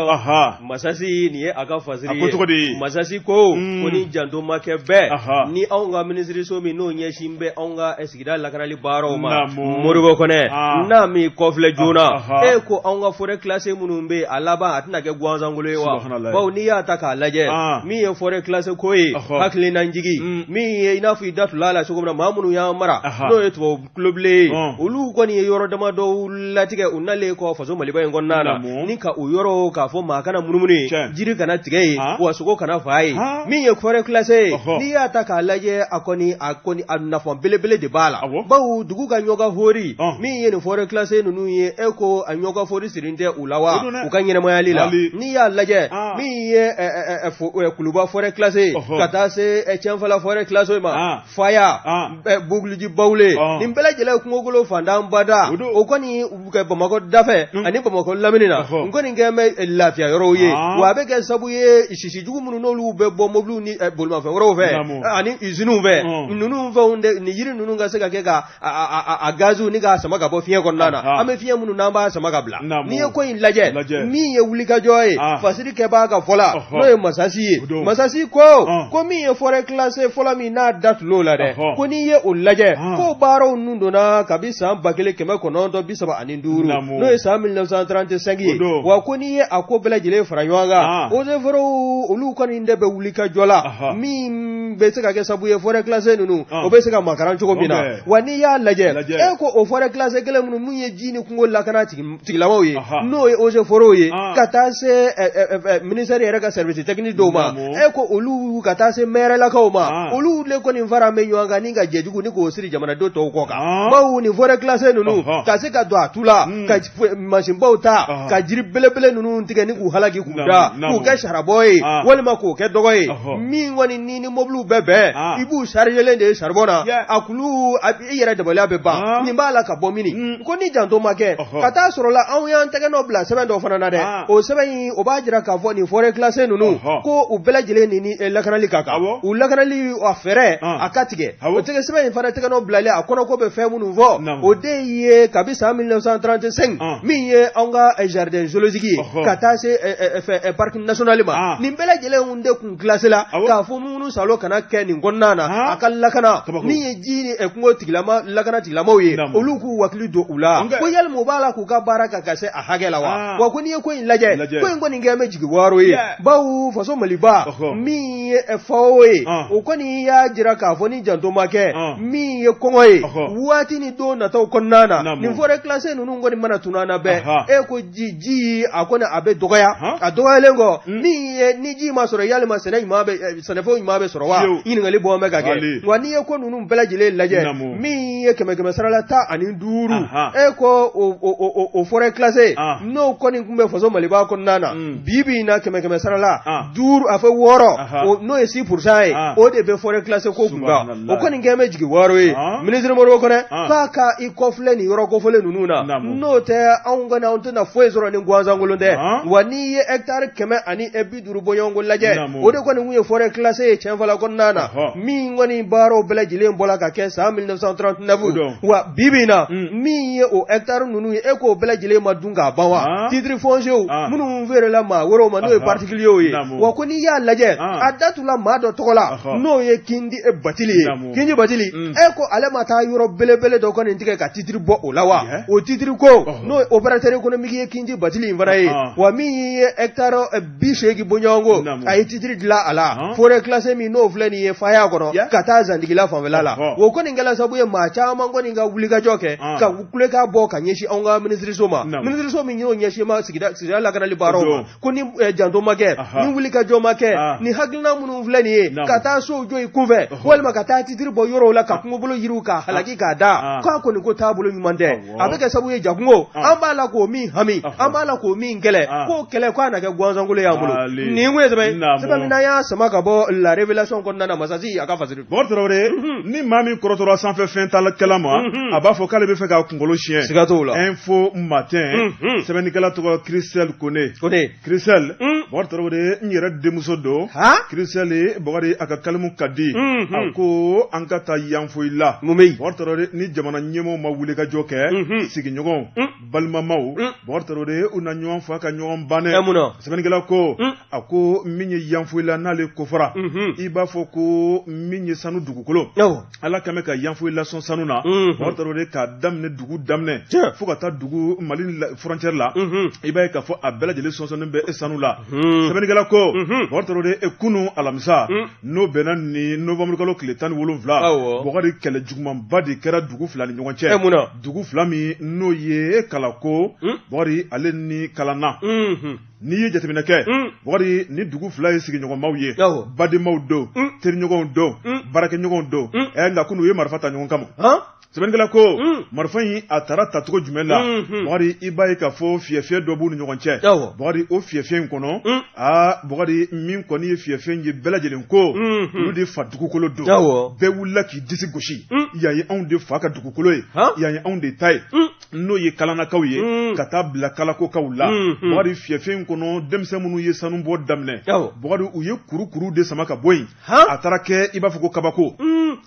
Masasi, nin ye a ka fasiri ye. A ko cogo di? Masasi ko, ko ni janto ma kɛ bɛɛ, ni anw ka minisiriso min n'o ɲɛsin bɛ anw ka sigida lakanali baaraw ma, Modibo Kɔnɛ, n'a m'i kɔfilɛ joona, e ko anw ka forêt classée minnu bɛ yen, a laban a tɛna kɛ gansankolo ye wa? Bawo n'i y'a ta k'a lajɛ, min ye forêt classée ko ye, hakilinajigi, min ye i n'a fɔ i da tula la cogo min na, maa minnu y'an mara, n'o ye tubabu tulobilen ye, olu kɔni ye yɔrɔ damadɔw latigɛ u nalen kɔ faso Maliba in kɔnɔna na, ni ka o yɔrɔw k'a fɔ maa kana munumunu yen, jiri kana tigɛ yen, wa sogo kana faa yen. Min ye forêt classée ye, n'i y'a ta k'a lajɛ, a kɔni a nafa belebele de b'a la, bawo dugu ka ɲɔgɔn hori, min ye nin forêt classée ninnu ye, e ko a ɲɔgɔn fori siri tɛ u la wa u ka ɲɛnamayali la. N'i y'a lajɛ, min ye Kuluba forêt classée, ka taa se Cɛnfala forêt classée ma, Faya, Buguluji, Bawule, nin bɛɛ lajɛlen kungokolo fantan bada, o kɔni kɛ Bamakɔ dafɛ ani Bamakɔ lamini na, n kɔni kɛ bɛ lafiya yɔrɔw ye, wa a bɛ kɛ sabu ye sisi jugu minnu n'olu bɛ bɔ mobiliw ni bolimafɛn wɛrɛw fɛ ani usines fɛ, ninnu fɛnw de, nin yiri ninnu ka se ka kɛ ka a gaziw ni k'a sama ka bɔ fiɲɛ kɔnɔna na, an bɛ fiɲɛ minnu n'an b'a sama ka bila. N'i ye ko in lajɛ, min ye wulikajɔ ye, fasiri kɛbaa ka fɔ la, n'o ye Masasi ye, Masasi ko min ye forêt classée fɔlɔ min n'a da tul'o la dɛ, ko n'i ye o lajɛ, ko baaraw nun donna kabi san 1935, n'o ye san 1935 ye. Wa ko n'i ye a ko bɛɛ lajɛlen fara ɲɔgɔn kan, eaux et forêts olu kɔni de bɛ wulikajɔ la min bɛ se ka kɛ sababu ye forêt classée ninnu o bɛ se ka makaran cogo min na. Wa n'i y'a lajɛ, e ko o forêt classée kelen minnu mun ye ji ni kungo lakana tigilamaw ye, n'o ye eaux et forêts ye, ka taa se ministère yɛrɛ ka service technique dɔw ma, e ko olu ka taa se maire-lakaw ma, olu de kɔni fara bɛ ɲɔgɔn kan ni ka jɛjugu ni k'o siri jamanaden tɔw kɔ kan. Bawo nin forêt classée ninnu ka se ka don a tu la, ka mansinbaw ta ka jiri belebele ninnu tigɛ ni k'u halaki k'u da k'u kɛ charbon ye walima k'o kɛ dɔgɔ ye, min kɔni ni mobiliw bɛɛ bɛn, i b'u chargelen de ye charbon na, a kulu i yɛrɛ dabaliya bɛ ban, nin b'a la ka bɔ mini. Ko ni janto ma kɛ, ka taa sɔrɔ la anw y'an tɛgɛ nɔ bila sɛbɛn dɔ fana na dɛ, o sɛbɛn in o b'a jira k'a fɔ nin forêt classée ninnu, ko u bɛɛ lajɛlen ni lakanali ka kan, u lakanali a fɛɛrɛ a ka tigɛ. O tɛgɛ sɛbɛn in fana tɛgɛ nɔ bilalen a kɔnɔ, ko bɛ fɛn minnu fɔ, o de ye kabi san 1935, min ye anw ka jardin zoologique ye, ka taa se parc national ma, nin bɛɛ lajɛlen de kun classé la k'a fɔ minnu salo kana kɛ nin kɔnɔna na, a ka lakana. Min ye ji ni kungo tigilama lakana tigilamaw ye, olu k'u wakili don u la, ko yalima u b'a la k'u ka baara kɛ ka se a hakɛ la wa? Wa ko n'i ye ko in lajɛ, ko in kɔni kɛ bɛ jigi waaro ye, bawo faso Maliba min ye FAO ye, o kɔni y'a jira k'a fɔ ni janto ma kɛ, min ye kɔngɔ ye waati ni don nataw kɔnɔna na, nin forêt classée ninnu kɔni mana tunun an na bɛɛ, e ko ji a kɔni a bɛ dɔgɔya, a dɔgɔyalen kɔ, min ye ni ji ma sɔrɔ, yalima sɛnɛ ɲuman bɛ, sɛnɛfɛnw ɲuman bɛ sɔrɔ wa? Ɲininkali bɔ bɛ ka kɛ. Wa n'i ye ko ninnu bɛɛ lajɛlen lajɛ, min ye kɛmɛ sarala 15, e ko o forêt classée n'o kɔni tun bɛ faso Maliba kɔnɔna na, bi bi in na kɛmɛ sarala 5 a fɔ 6, n'o ye 6% ye, o de bɛ forêt classée ko kun kan. O kɔni kɛ bɛ jigi waaro ye. Minisiri Modibo Kɔnɛ k'a ka i kɔfilɛ nin yɔrɔ kofɔlen ninnu na, n'o tɛ anw kɔni anw tɛna foyi sɔrɔ ni gansankolon tɛ. Wa n'i ye hectare 150 bɔɲɔgɔnko lajɛ, o de kɔni tun ye forêt classée ye Cɛnfala kɔnɔna na, min kɔni baaraw bɛɛ lajɛlen bɔla ka kɛ san 1939. Wa bi bi in na, min ye o hectare ninnu ye, e k'o bɛɛ lajɛlen ma dun k'a ban wa? Titre foncier minnu feerela maa wɛrɛw ma, n'o ye particulier ye. Wa ko n'i y'a lajɛ, a datula maa dɔ tɔgɔ la, n'o ye kin Kindi Batili ye. Kindi Batili e ko ale ma taa yɔrɔ belebele dɔ kɔni tigɛ ka titiri bɔ o la wa? O titiri ko n'o ye opérateur économique ye Kindi Batili in fana ye, wa min ye hectare 80 bɔɲɔgɔnko, a ye titiri dilan a la forêt classée min n'o filɛ nin ye Faya kɔnɔ ka taa Zandigila fanfɛla la. O kɔni kɛla sababu ye maa caman kɔni ka wulikajɔ kɛ ka kulekan bɔ ka ɲɛsin anw ka minisiriso ma, minisiriso min y'o ɲɛsin ma sigida lakanali baaraw ma, ko ni janto ma kɛ, ni wulikajɔ ma kɛ, ni hakilina minnu filɛ nin ye ka taa sow jɔ i kunfɛ walima ka taa titiri bɔ yɔrɔw la ka kungobolo yiriw k'a halaki k'a da, k'a kɔni ko taabolo ɲuman tɛ. A bɛ kɛ sababu ye jakungo an b'a la k'o min hami, an b'a la k'o min kɛlɛ, k'o kɛlɛ k'a na kɛ gansankolo y'an bolo. Nin kun ye sɛbɛn min n'an y'a sama ka bɔ La Révélation kɔnɔna na, Masasi a ka fasiri. Bɔkari Tarawele, ni maa min kɔrɔtɔra sanfɛ fɛn takɛla ma, a b'a fɔ k'ale bɛ fɛ k'a kunkolo siɲɛ. Siga t'o la. Info Matin, sɛbɛnnikɛla tɔgɔ Christelle Kone. Kone. Christelle, Bɔkari Tarawele, n yɛrɛ denmuso don. Christelle, Bɔkari, a ka kalimu ka di. A ko an ka taa Yanfolila. Mun bɛ yen? Bɔkari Tarawele, ni jamana ɲɛmɔgɔw ma wulikajɔ kɛ, sigiɲɔgɔnw, balimamaw, Bɔkari Tarawele, u na ɲɔgɔn fa ka ɲɔgɔn ban dɛ. Mun na? Sɛbɛnnikɛla ko, a ko min ye Yanfolila n'ale kofɔra, i b'a fɔ ko min ye sanu dugukolo. Ala kɛlen bɛ ka Yanfolila sɔn sanu na, Bɔkari Tarawele, k'a daminɛ dugu daminɛ fo ka taa dugu Mali frontière la, i b'a ye k'a fɔ a bɛɛ lajɛlen sɔnsɔnnen bɛ sanu la. Sɛbɛnnikɛla ko, Bɔkari Tarawele, kunun alamisa, n'o bɛnna ni novembre kalo tile 17, Bɔkari, kɛlɛ jugumanba de kɛra dugu fila ni ɲɔgɔn cɛ, dugu fila min n'o ye Kalako, Bɔkari, ale ni Kalanna. N'i ye jateminɛ kɛ, Bɔkari, ni dugu fila ye sigiɲɔgɔnmaw ye, badenmaw don, teriɲɔgɔnw don, baarakɛɲɔgɔnw don, nka kunun u ye marifa ta ɲɔgɔn kama. Sɛbɛnnikɛla ko, marifa in a taara tacogo jumɛn la? Bɔkari, i b'a ye k'a fɔ fiyɛfiyɛ dɔ b'u ni ɲɔgɔn cɛ. Bɔkari, o fiyɛfiyɛ in kɔnɔ, aa Bɔkari, min kɔni ye fiyɛfiyɛ in ye, bɛɛ lajɛlen ko olu de fa dugukolo don. Bɛɛ wulila k'i disi gosi, yan ye anw de fa ka dugukolo ye, yan ye anw de ta ye. N'o ye Kalanakaw ye, ka taa bila Kalakokaw la. Bɔkari, fiyɛfiyɛ in kɔnɔ, denmisɛn minnu ye sanu bɔ daminɛ, Bɔkari, u ye kurukuru de sama ka bɔ yen, a taara kɛ i b'a fɔ ko kabako.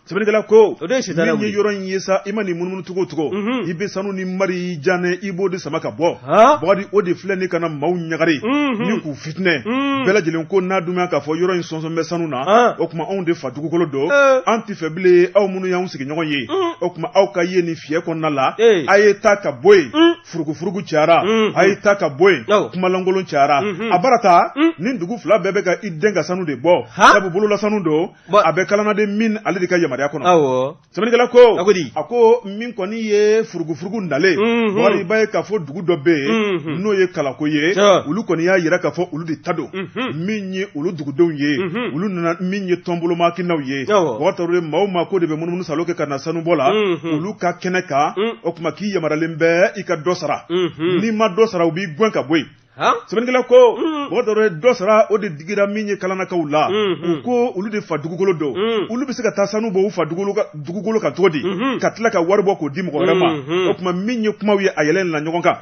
Sɛbɛnnikɛla ko, min ye yɔrɔ in ye sa, i ma nin munumunu cogo o cogo, i bɛ sanu ni mari janɛ, i b'o de sama ka bɔ. Bɔkari, o de filɛ nin ka na maaw ɲagari ni k'u fitinɛ. Bɛɛ lajɛlen ko n'a dun k'a fɔ yɔrɔ in sɔnsɔn bɛ sanu na, o tuma anw de fa dugukolo don, an tɛ fɛ bilen aw minnu y'anw sigiɲɔgɔn ye, o tuma aw ka ye nin fiyɛ kɔnɔna la, a ye taa ka bɔ yen. Furugufurugu cayara, a ye taa ka bɔ yen, kumalankolon cayara. A bara ta ni dugu fila bɛɛ bɛ ka i den ka sanu de bɔ, sabu bolola sanu don, a bɛ Kalannaden min ale de ka yamaruya kɔnɔ. Sɛbɛnnikɛla ko, a ko min kɔni ye furugufurugu nalen, Bɔkari, i b'a ye k'a fɔ dugu dɔ bɛ yen n'o ye Kalako ye, olu kɔni y'a jira k'a fɔ olu de ta don. Min ye olu dugudenw ye, olu nana min ye tɔnbolomakinaw ye, Bɔkari Tarawele, maa o maa ko de bɛ munumunu salo kɛ ka na sanubɔ la olu ka kɛnɛ kan, o tuma k'i yamaruyalen bɛ i ka dɔ sara, n'i ma dɔ sara u b'i gɛn ka bɔ yen. Sɛbɛnnikɛla ko, Bɔkari Tarawele, dɔ sara o de digira min ye Kalanakaw la. U ko olu de fa dugukolo don, olu bɛ se ka taa sanu bɔ u fa dugukolo kan cogo di ka tila ka wari bɔ k'o di mɔgɔ wɛrɛ ma? O tuma min ye kumaw ye, a yɛlɛnna ɲɔgɔn kan.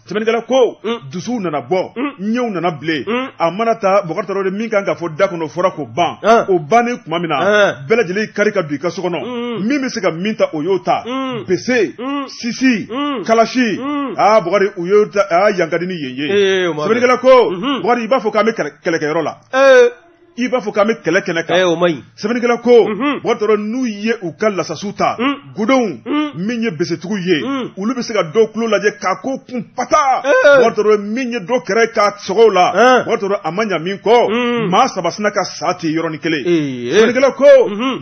Sɛbɛnnikɛla ko, dusuw nana bɔ, ɲɛw nana bilen. A mana ta, Bɔkari Tarawele, min kan ka fɔ da kɔnɔ fɔra k'o ban. O bannen tuma min na, bɛɛ lajɛlen kari ka don i ka so kɔnɔ, min bɛ se ka min ta o y'o ta, bese, sisi, kalasi. Aa Bɔkari, u y'o ta. Aa, yan ka di ni yen ye. Sɛbɛnnikɛla ko, Bɔkari, i b'a fɔ k'an bɛ kɛlɛkɛyɔrɔ la, i b'a fɔ k'an bɛ kɛlɛ kɛnɛ kan. O man ɲi. Sɛbɛnnikɛla ko, Bɔkari Tarawele, n'u ye u ka lasasiw ta, godenw, min ye besetigiw ye, olu bɛ se ka dɔw tulo lajɛ k'a ko kun pata. Bɔkari Tarawele, min ye dɔ kɛrɛ k'a sɔgɔ o la, Bɔkari Tarawele, a ma ɲa min kɔ, maa saba sina ka sa ten yɔrɔnin kelen. Sɛbɛnnikɛla ko,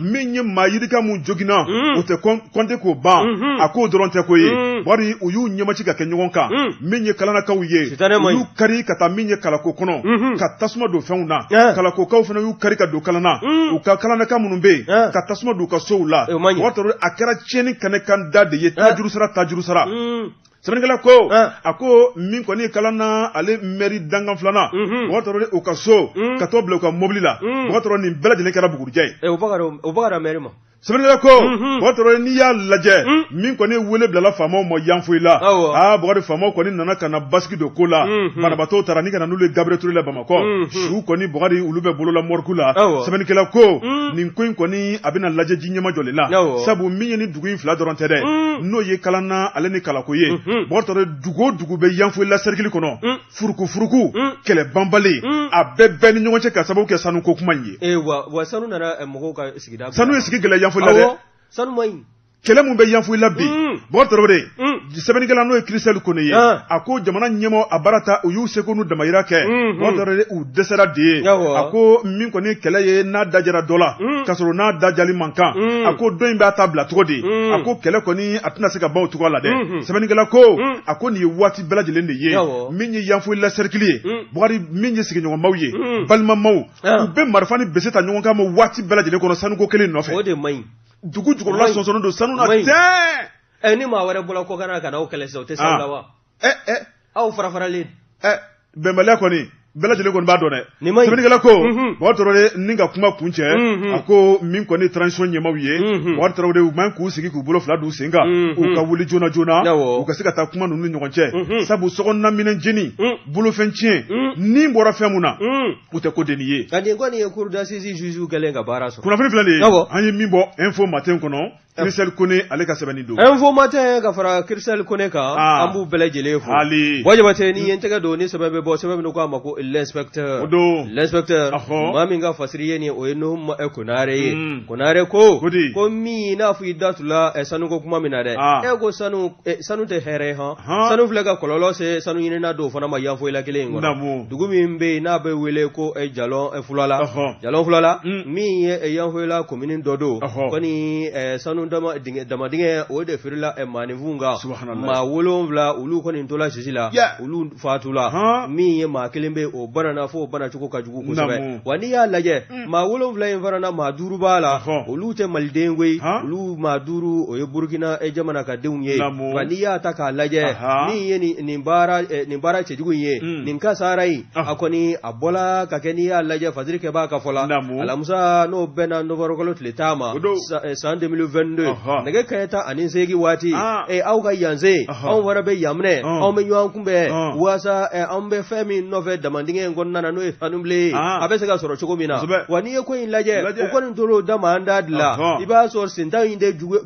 min ye maa yirika mun joginna, o tɛ kɔnte k'o ban. A k'o dɔrɔn tɛ ko ye, Bɔkari, u y'u ɲɛmaci ka kɛ ɲɔgɔn kan. Min ye Kalanakaw ye, u y'u kari ka taa min ye Kalako kɔnɔ ka tasuma don fɛnw na. Kalakokaw fana y'u kari ka don Kalana, u ka Kalanaka minnu bɛ yen, ka tasuma don u ka sow la. Bɔkari Tarawele, a kɛra tiɲɛni kɛnɛ kan da de ye, tajuru sara, tajuru sara. Sɛbɛnnikɛla ko, a ko min kɔni ye Kalanna ale mɛri dankan filanan, Bɔkari Tarawele, u ka so ka t'o bila u ka mobili la, Bɔkari Tarawele, nin bɛɛ lajɛlen kɛra bugurijɛ ye. O bakara mɛri ma. Sɛbɛnnikɛla ko Bubakari Tarawele, n'i y'a lajɛ, min kɔni ye wele bilala faamaw ma Yanfolila, aa Bubakari, faamaw kɔni nana ka na basigi don ko la. Banabaatɔw taara ni ka na n'olu ye Gabriel Touré la Bamakɔ. Su kɔni, Bubakari, olu bɛ bolola morgue la. Sɛbɛnnikɛla ko nin ko in kɔni, a bɛna lajɛ ji ɲɛmajɔlen la, sabu min ye ni dugu in fila dɔrɔn tɛ dɛ, n'o ye Kalanna ale ni Kalako ye. Bubakari Tarawele, dugu o dugu bɛ Yanfolila cercle kɔnɔ, furuku furuku, kɛlɛ banbali a bɛɛ ni ɲɔgɔn cɛ, ka sababu kɛ sanu ko kuma in ye. Wa sanu nana mɔgɔw ka sigida. Sanu ye sigi gɛlɛya Yanfolila dɛ. Sanu man ɲi. Kɛlɛ mun bɛ Yanfolila bi, Bubakari Tarawele, sɛbɛnnikɛla n'o ye Christelle Kone ye, a ko jamana ɲɛmɔgɔ a baara ta, u y'u seko n'u damayira kɛ, Bubakari Tarawele, u dɛsɛra de ye. A ko min kɔni kɛlɛ ye, n'a dajara dɔ la k'a sɔrɔ n'a dajali man kan, a ko dɔ in b'a ta bila cogo di? A ko kɛlɛ kɔni, a tɛna se ka ban o cogoya la dɛ. Sɛbɛnnikɛla ko, a ko nin ye waati bɛɛ lajɛlen de ye. Min ye Yanfolila cercle ye, Bubakari, min ye sigiɲɔgɔnmaw ye, balimamaw, u bɛ marifa ni bese ta ɲɔgɔn kan waati bɛɛ lajɛlen kɔnɔ, sanuko kelen nɔfɛ. O de man ɲi. Dugu jukɔrɔla sɔnsɔnnen don sanu na tɛ. Ɛ, ni maa wɛrɛ bɔra kɔkan ka na aw kɛlɛ sisan, o tɛ s'aw la wa? Ɛ ɛ. Aw fara faralen. Ɛ, bɛnbaliya kɔni, bɛɛ lajɛlen kɔni b'a dɔn dɛ. Nin man ɲi. Sɛbɛnnikɛla ko, Bubakari Tarawele, ni ka kuma kun cɛ, a ko min kɔni transition ɲɛmaaw ye, Bubakari Tarawele, u man k'u sigi k'u bolo fila d'u sen kan, u ka wuli joona joona, u ka se ka taa kuma ninnu ni ɲɔgɔn cɛ, sabu sokɔnɔna minɛn jeni, bolofɛn tiɲɛ, ni bɔra fɛn mun na, u tɛ ko denni ye. Nka nin kɔni ye cour d'assises juge kɛlen ka baara sɔrɔ. Kunnafoni filɛ nin ye, an ye min bɔ Info Matin kɔnɔ, Christelle Kone ale ka sɛbɛnni don. Info Matin ka fara Christelle Kone kan, an b'u bɛɛ lajɛlen fo. Hali. Buwa Jabate, ni ye n tɛgɛ don ni sɛbɛn bɛ bɔ, sɛbɛn min ko a ma ko L'inspecteur. O don. L'inspecteur. Maa min ka fasiri ye nin, o ye Nuhum Konare ye. Konare ko. Ko di? Ko min n'a fɔ i da tula sanuko kuma min na dɛ. E ko sanu, sanu tɛ hɛrɛ ye hɔn. Sanu filɛ ka kɔlɔlɔ se sanu ɲinina dɔw fana ma Yanfolila kelen in kɔnɔ. Dugu min bɛ yen n'a bɛ wele ko Jalɔn Fulala. Jalɔn Fulala min ye Yanfolila komini dɔ don. Kɔni sanu dama dingɛ o de firila maaninfinw kan. Maa 7, olu kɔni tola sisi la, olu fatula. Min ye maa kelen bɛ, o banana fo o banacogo ka jugu kosɛbɛ. Wa n'i y'a lajɛ, maa 7 in fana na, maa 5 b'a la, olu tɛ maliden koyi. Olu maa 5, o ye Burukina jamana ka denw ye. Wa n'i y'a ta k'a lajɛ, min ye nin baara cɛjugu in ye, nin kasara in, a kɔni a bɔla ka kɛ, n'i y'a lajɛ, fasiri kɛbaa ka fɔ la, alamisa, n'o bɛnna nowanburukalo tile 10 ma san 2022, nɛgɛ kanɲɛ 18 waati, aw ka yansen, anw fana bɛ yan minɛ, anw bɛ ɲɔgɔn kunbɛn waasa an bɛ fɛn min nɔfɛ damandingɛ in kɔnɔna na, n'o ye sanubilen ye, a bɛ se ka sɔrɔ cogo min na. Wa n'i ye ko in lajɛ, u kɔni tor'o dama an da de la. I b'a sɔrɔ sentan in de jugu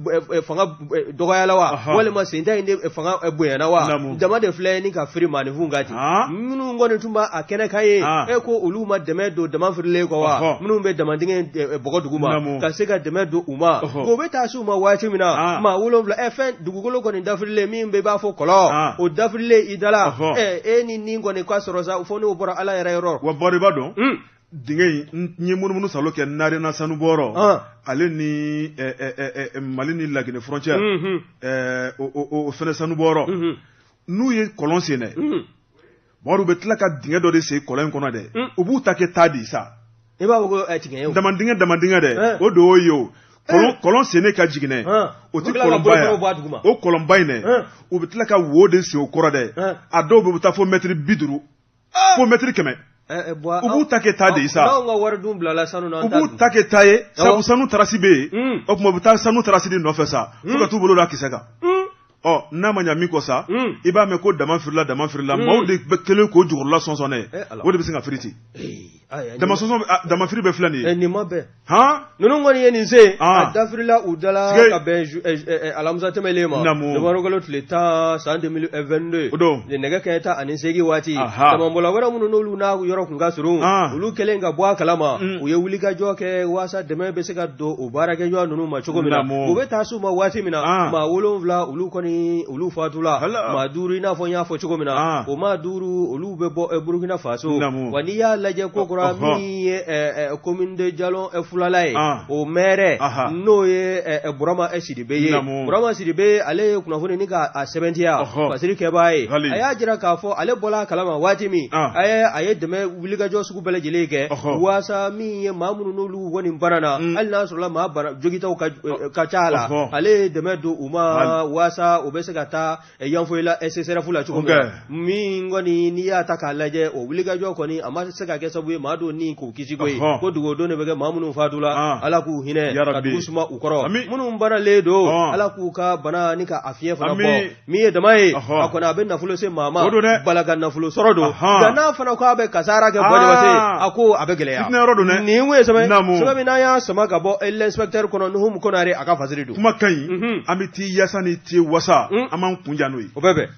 fanga dɔgɔyala wa, walima sentan in de fanga bonyana wa? Jama de filɛ ni ka firi maaninfinw kan ten. Minnu kɔni tun b'a kɛnɛ kan ye, e ko olu ma dɛmɛ don dama firilen kɔ wa? Minnu bɛ damandingɛ bɔgɔ dugu ma, ka se ka dɛmɛ don u ma, k'o bɛ taa se u ma waati min na, maa 7, ɛ, fɛn dugukolo kɔni dafirilen min bɛ i b'a fɔ kɔlɔn, o dafirilen i da la, ɛ, e ni kɔni ka sɔrɔ sa, fo n'o bɔra Ala yɛrɛ yɔrɔ. Wa Bɔri, b'a dɔn, dingɛ in, n ye munumunu salo kɛ Narena sanubɔyɔrɔ, ale ni Mali ni Laginɛ frontière, o fɛnɛ sanubɔyɔrɔ, n'u ye kɔlɔn sen dɛ, Bɔri, u bɛ tila ka dingɛ dɔ de sen kɔlɔn in kɔnɔ dɛ. U b'u ta kɛ taa di sa. I b'a fɔ ko tigɛ ye. Damandingɛ, damandingɛ dɛ, o de y'o ye. O kɔlɔn sennen ka jigin dɛ, o ti kɔlɔnba ye, o kɔlɔnba in dɛ, u bɛ tila ka wo de sen o kɔrɔ dɛ. A dɔw bɛ taa fo mɛtiri 50, fo mɛtiri 100. U b'u ta kɛ taa de ye sa. N'anw ka wari dun bilala sanu na. U b'u ta kɛ taa ye, sabu sanu trace bɛ yen. O tuma, u bɛ taa sanu trace de nɔfɛ sa, fo ka t'u bolo da kisɛ kan. Ɔ, n'a ma ɲa min kɔ sa, i b'a mɛn ko dama firila, dama firila. Maaw de bɛ kelen k'o jukɔrɔla sɔnsɔn dɛ, o de bɛ se ka firi ten. Dama sɔnsɔn, dama firi bɛ filɛ nin ye. Nin ma bɛn. Han. Ninnu kɔni ye nin se, a dafirila u dala ka bɛn alamisa tɛmɛlen ma, nowanburukalo tile 10 san 2022, o don, nɛgɛ kanɲɛ 18 waati. Damanbɔla wɛrɛ minnu n'olu n'a yɔrɔ kun ka surun, olu kɛlen ka bɔ a kalama, u ye wulikajɔ kɛ waasa dɛmɛ bɛ se ka don o baarakɛɲɔgɔn ninnu ma cogo min na. U bɛ taa s'u ma waati min na, maa 7, olu kɔni olu fatula. Maa 5, i n'a fɔ n y'a fɔ cogo min na, o maa 5, olu bɛ bɔ Burukina Faso. Wa n'i y'a lajɛ ko kura, min ye commune de Jalɔn Fulala ye, o maire, n'o ye Burama Sidibe ye, Burama Sidibe, ale ye kunnafoni ni k'a sɛbɛntiya fasiri kɛbaa ye. A y'a jira k'a fɔ ale bɔla a kalama waati min, a ye dɛmɛ wulikajɔ sugu bɛɛ lajɛlen kɛ waasa min ye maa minnu n'olu kɔni banana, hali n'a sɔrɔla maa bana jogitaw ka ca a la, ale ye dɛmɛ don u ma waasa u bɛ se ka taa Yanfolila CSRéf la cogo min na. Min kɔni, n'i y'a ta k'a lajɛ, o wulikajɔ kɔni, a ma se ka kɛ sababu ye maa maa dɔ ni k'o kisi koyi ko dugawudon de bɛ kɛ maa minnu fatula Ala k'u hinɛ ka dugu suma u kɔrɔ minnu banalen don Ala k'u ka bana ni ka a fiɲɛ fana bɔ min ye dama ye a kɔni a bɛ nafolo se maa ma bala ka nafolo sɔrɔ don nka n'a fana ko a bɛ kasara kɛ Buwa Jabate a ko a bɛ gɛlɛya nin kun ye sɛbɛn sɛbɛn min n'an y'a sama ka bɔ l'inspecteur kɔnɔ Nuhum Konare a ka fasiri don kuma ka ɲi an bɛ t'i yasa ni t'i wasa an b'an kun ja n'o ye o bɛ bɛn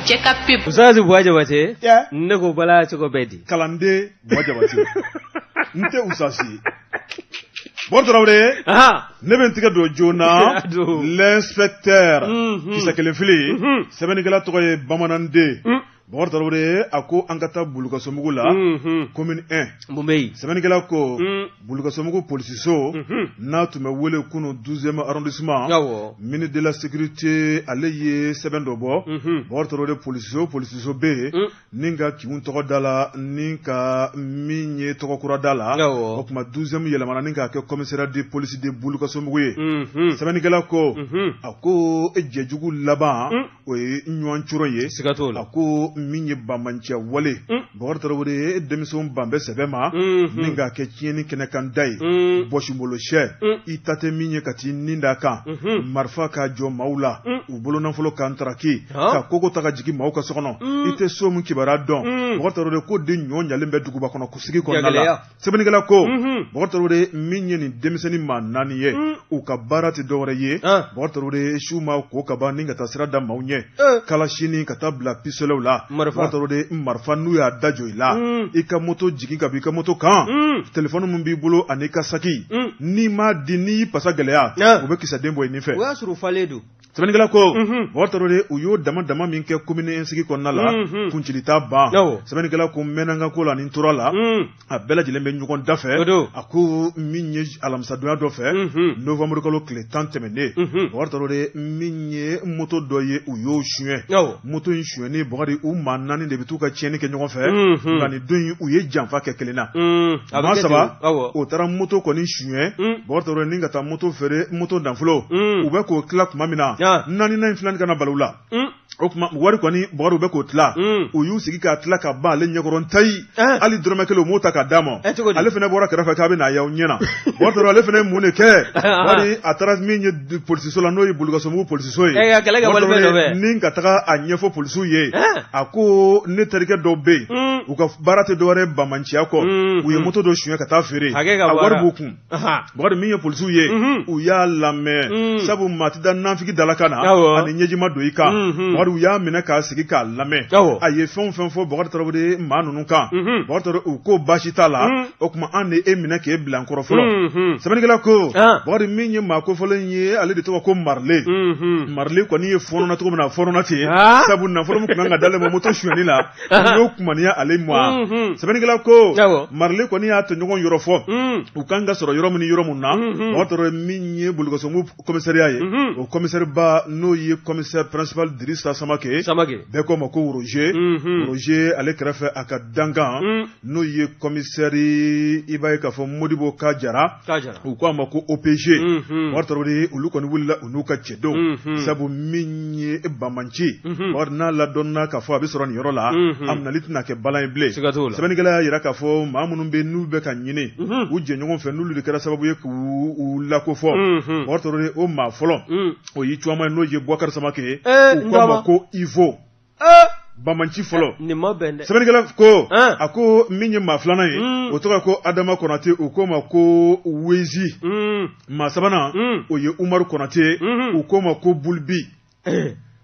Cɛ ka pub Usazi Buwa Jabate ne ko bala cogo bɛ di kalanden Buwa Jabate n tɛ Usasi ye Bɔkari Tarawele ne bɛ n tigɛ don joona l'inspecteur kisɛ kelen fili sɛbɛnnikɛla tɔgɔ ye Bamananden Bɔkari Tarawele a ko an ka taa Bulukasobugu la commune 1 mun bɛ yen sɛbɛnnikɛla ko Bulukasobugu polisiso n'a tun bɛ wele kunun 12e arrondissement ministre de la sécurité ale ye sɛbɛn dɔ bɔ Bɔkari Tarawele polisiso bɛ yen ni ka kin tɔgɔ da la ni ka min ye tɔgɔ kura da la o tuma 12e yɛlɛmana ni k'a kɛ commissariat de police de Bulukasobugu ye sɛbɛnnikɛla ko a ko jɛjugu laban o ye ɲɔgɔn coron ye siga t'o la a ko min ye banbaanciya wale Bɔkari Tarawele ye denmisɛnw ban bɛ sɛbɛ ma ni k'a kɛ tiɲɛni kɛnɛkan da ye bɔsimbolo sɛ i ta tɛ min ye ka t'i nin d'a kan marifa k'a jɔ maaw la u bolonafolo k'a ntaraki ka kogo ta ka jigin maaw ka so kɔnɔ i tɛ so min kibaruya dɔn Bɔkari Tarawele ko de ɲɔ ɲalen bɛ duguba kɔnɔ sigi kɔnɔna la sɛbɛnnikɛla ko Bɔkari Tarawele min ye nin denmisɛnnin maa naani ye u ka baara tɛ dɔwɛrɛ ye Bɔkari Tarawele su ma ko ka ban ni ka taa sira da maaw ɲɛ kalashini ka taa bila pistoletw la Bɔkari Tarawele marifa n'u y'a da jɔ i la i ka moto jigin ka bɔ i ka moto kan telefɔni min b'i bolo ani i ka saki n'i m'a di n'i y'i pasa gɛlɛya u bɛ kisɛden bɔ i nin fɛ o y'a sɔrɔ u falen don Sɛbɛnnikɛla ko Bɔkari Tarawele u y'o dama dama min kɛ commune 1 sigi kɔnɔna la kuncili t'a ban sɛbɛnnikɛla ko n mɛnna n ka ko la ni n tora la a bɛɛ lajɛlen bɛ ɲɔgɔn da fɛ a ko min ye alamisadonya dɔ fɛ novembre kalo tile 10 tɛmɛnen Bɔkari Tarawele min ye moto dɔ ye u y'o suɲɛ moto in suɲɛni Bɔkari u maa naani de bɛ t'u ka tiɲɛni kɛ ɲɔgɔn fɛ nka nin don in u ye janfa kɛ kelen na maa saba o taara moto kɔni suɲɛ Bɔkari Tarawele ni ka taa moto feere moto nafolo u bɛ k'o tila tuma min na naaninan in filɛ ka na bali u la o tuma wari kɔni Bɔkari u bɛ k'o tila u y'u sigi k'a tila ka ban ale ɲɛkɔrɔ ntayi hali dɔrɔmɛ kelen u m'o ta k'a d'a ma ale fana bɔra kɛrɛfɛ k'a bɛ n'a y'aw ɲɛ na Bɔkari Tarawele ale fana ye mun de kɛ Bɔkari a taara min ye polisiso la n'o ye Bulukasobugu polisiso ye ni ka taga a ɲɛfɔ polisiw ye a ko ne terikɛ dɔw bɛ yen u ka baara tɛ dɔwɛrɛ banbaanciya kɔ u ye moto dɔ suɲɛ ka taa feere a wari b'u kun Bɔkari min ye polisiw ye u y'a lamɛn sabu maa tɛ da nafigi dalakan na ani ɲɛji ma don i kan Bɔkari u y'a minɛ k'a sigi k'a lamɛn a ye fɛn o fɛn fɔ Bɔkari Tarawele maa ninnu kan Bɔkari Tarawele u ko baasi t'a la o tuma an de e minɛ k'e bila an kɔrɔ fɔlɔ sɛbɛnnikɛla ko Bɔkari min ye maa kofɔlen ye ale de tɔgɔ ko Marile Marile kɔni ye fɔɔnɔna cogo min na a fɔɔnɔna ten sabu nafolo min tun kan ka d'ale ma moto sonyɛni la u y'o kumaniya ale ma sɛbɛnnikɛla ko Marile kɔni y'a tɔɲɔgɔn yɔrɔ fɔ u kan ka sɔrɔ yɔrɔ min ni yɔrɔ min na Bɔkari Tarawele min ye Bulukasobugu commissariat ye o commissaire ba n'o ye commissaire principal Dirisa Samake bɛɛ k'o ma ko Roger Roger ale kɛrɛfɛ a ka dankan n'o ye commissaire i b'a ye k'a fɔ Modibo Kajara u k'a ma ko OPG Bɔkari Tarawele olu kɔni wulila u n'u ka cɛdenw sabu min ye banbaanci Bɔkari n'a ladɔnna k'a fɔ a bɛ sɔrɔ nin yɔrɔ la a minɛli tɛna kɛ balan ye bilen sɛbɛnnikɛla y'a jira k'a fɔ maa minnu bɛ n'u bɛ ka ɲini u jɛɲɔgɔn fɛ n'olu de kɛra sababu ye k'u lakofɔ Bɔkari Tarawele o maa fɔlɔ o y'i tɔgɔma ye n'o ye Bubakari Samake ye u k'a ma ko Ivo banbaanci fɔlɔ nin ma bɛn dɛ sɛbɛnnikɛla ko a ko min ye maa filanan ye o tɔgɔ ko Adama Konate u k'o ma ko Wezi maa sabanan o ye Umaru Konate u k'o ma ko Bulubi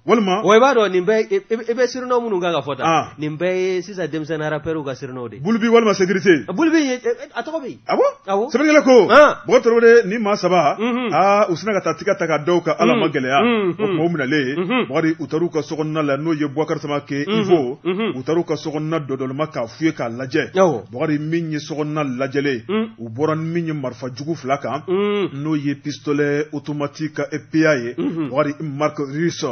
walima wa i b'a dɔn nin bɛɛ i bɛ surnom minnu kan ka fɔ tan nin bɛɛ ye sisan denmisɛnnin rappeurs ka surnom de ye Bulubi walima sécurité Bulubi a tɔgɔ bɛ yen ah bon awɔ sɛbɛnnikɛla ko Bɔkari Tarawele ni maa saba aa u sinna ka taa tigɛ ta ka da u kan Ala ma gɛlɛya o tuma u minɛlen Bɔkari u taar'u ka sokɔnɔna la n'o ye Bubakari Samake Ivo u taar'u ka sokɔnɔna dɔdɔlima k'a fouiller k'a lajɛ Bɔkari min ye sokɔnɔna lajɛlen u bɔra ni min ye marifa jugu fila kan n'o ye pistolet automatique PA ye Bɔkari marque russe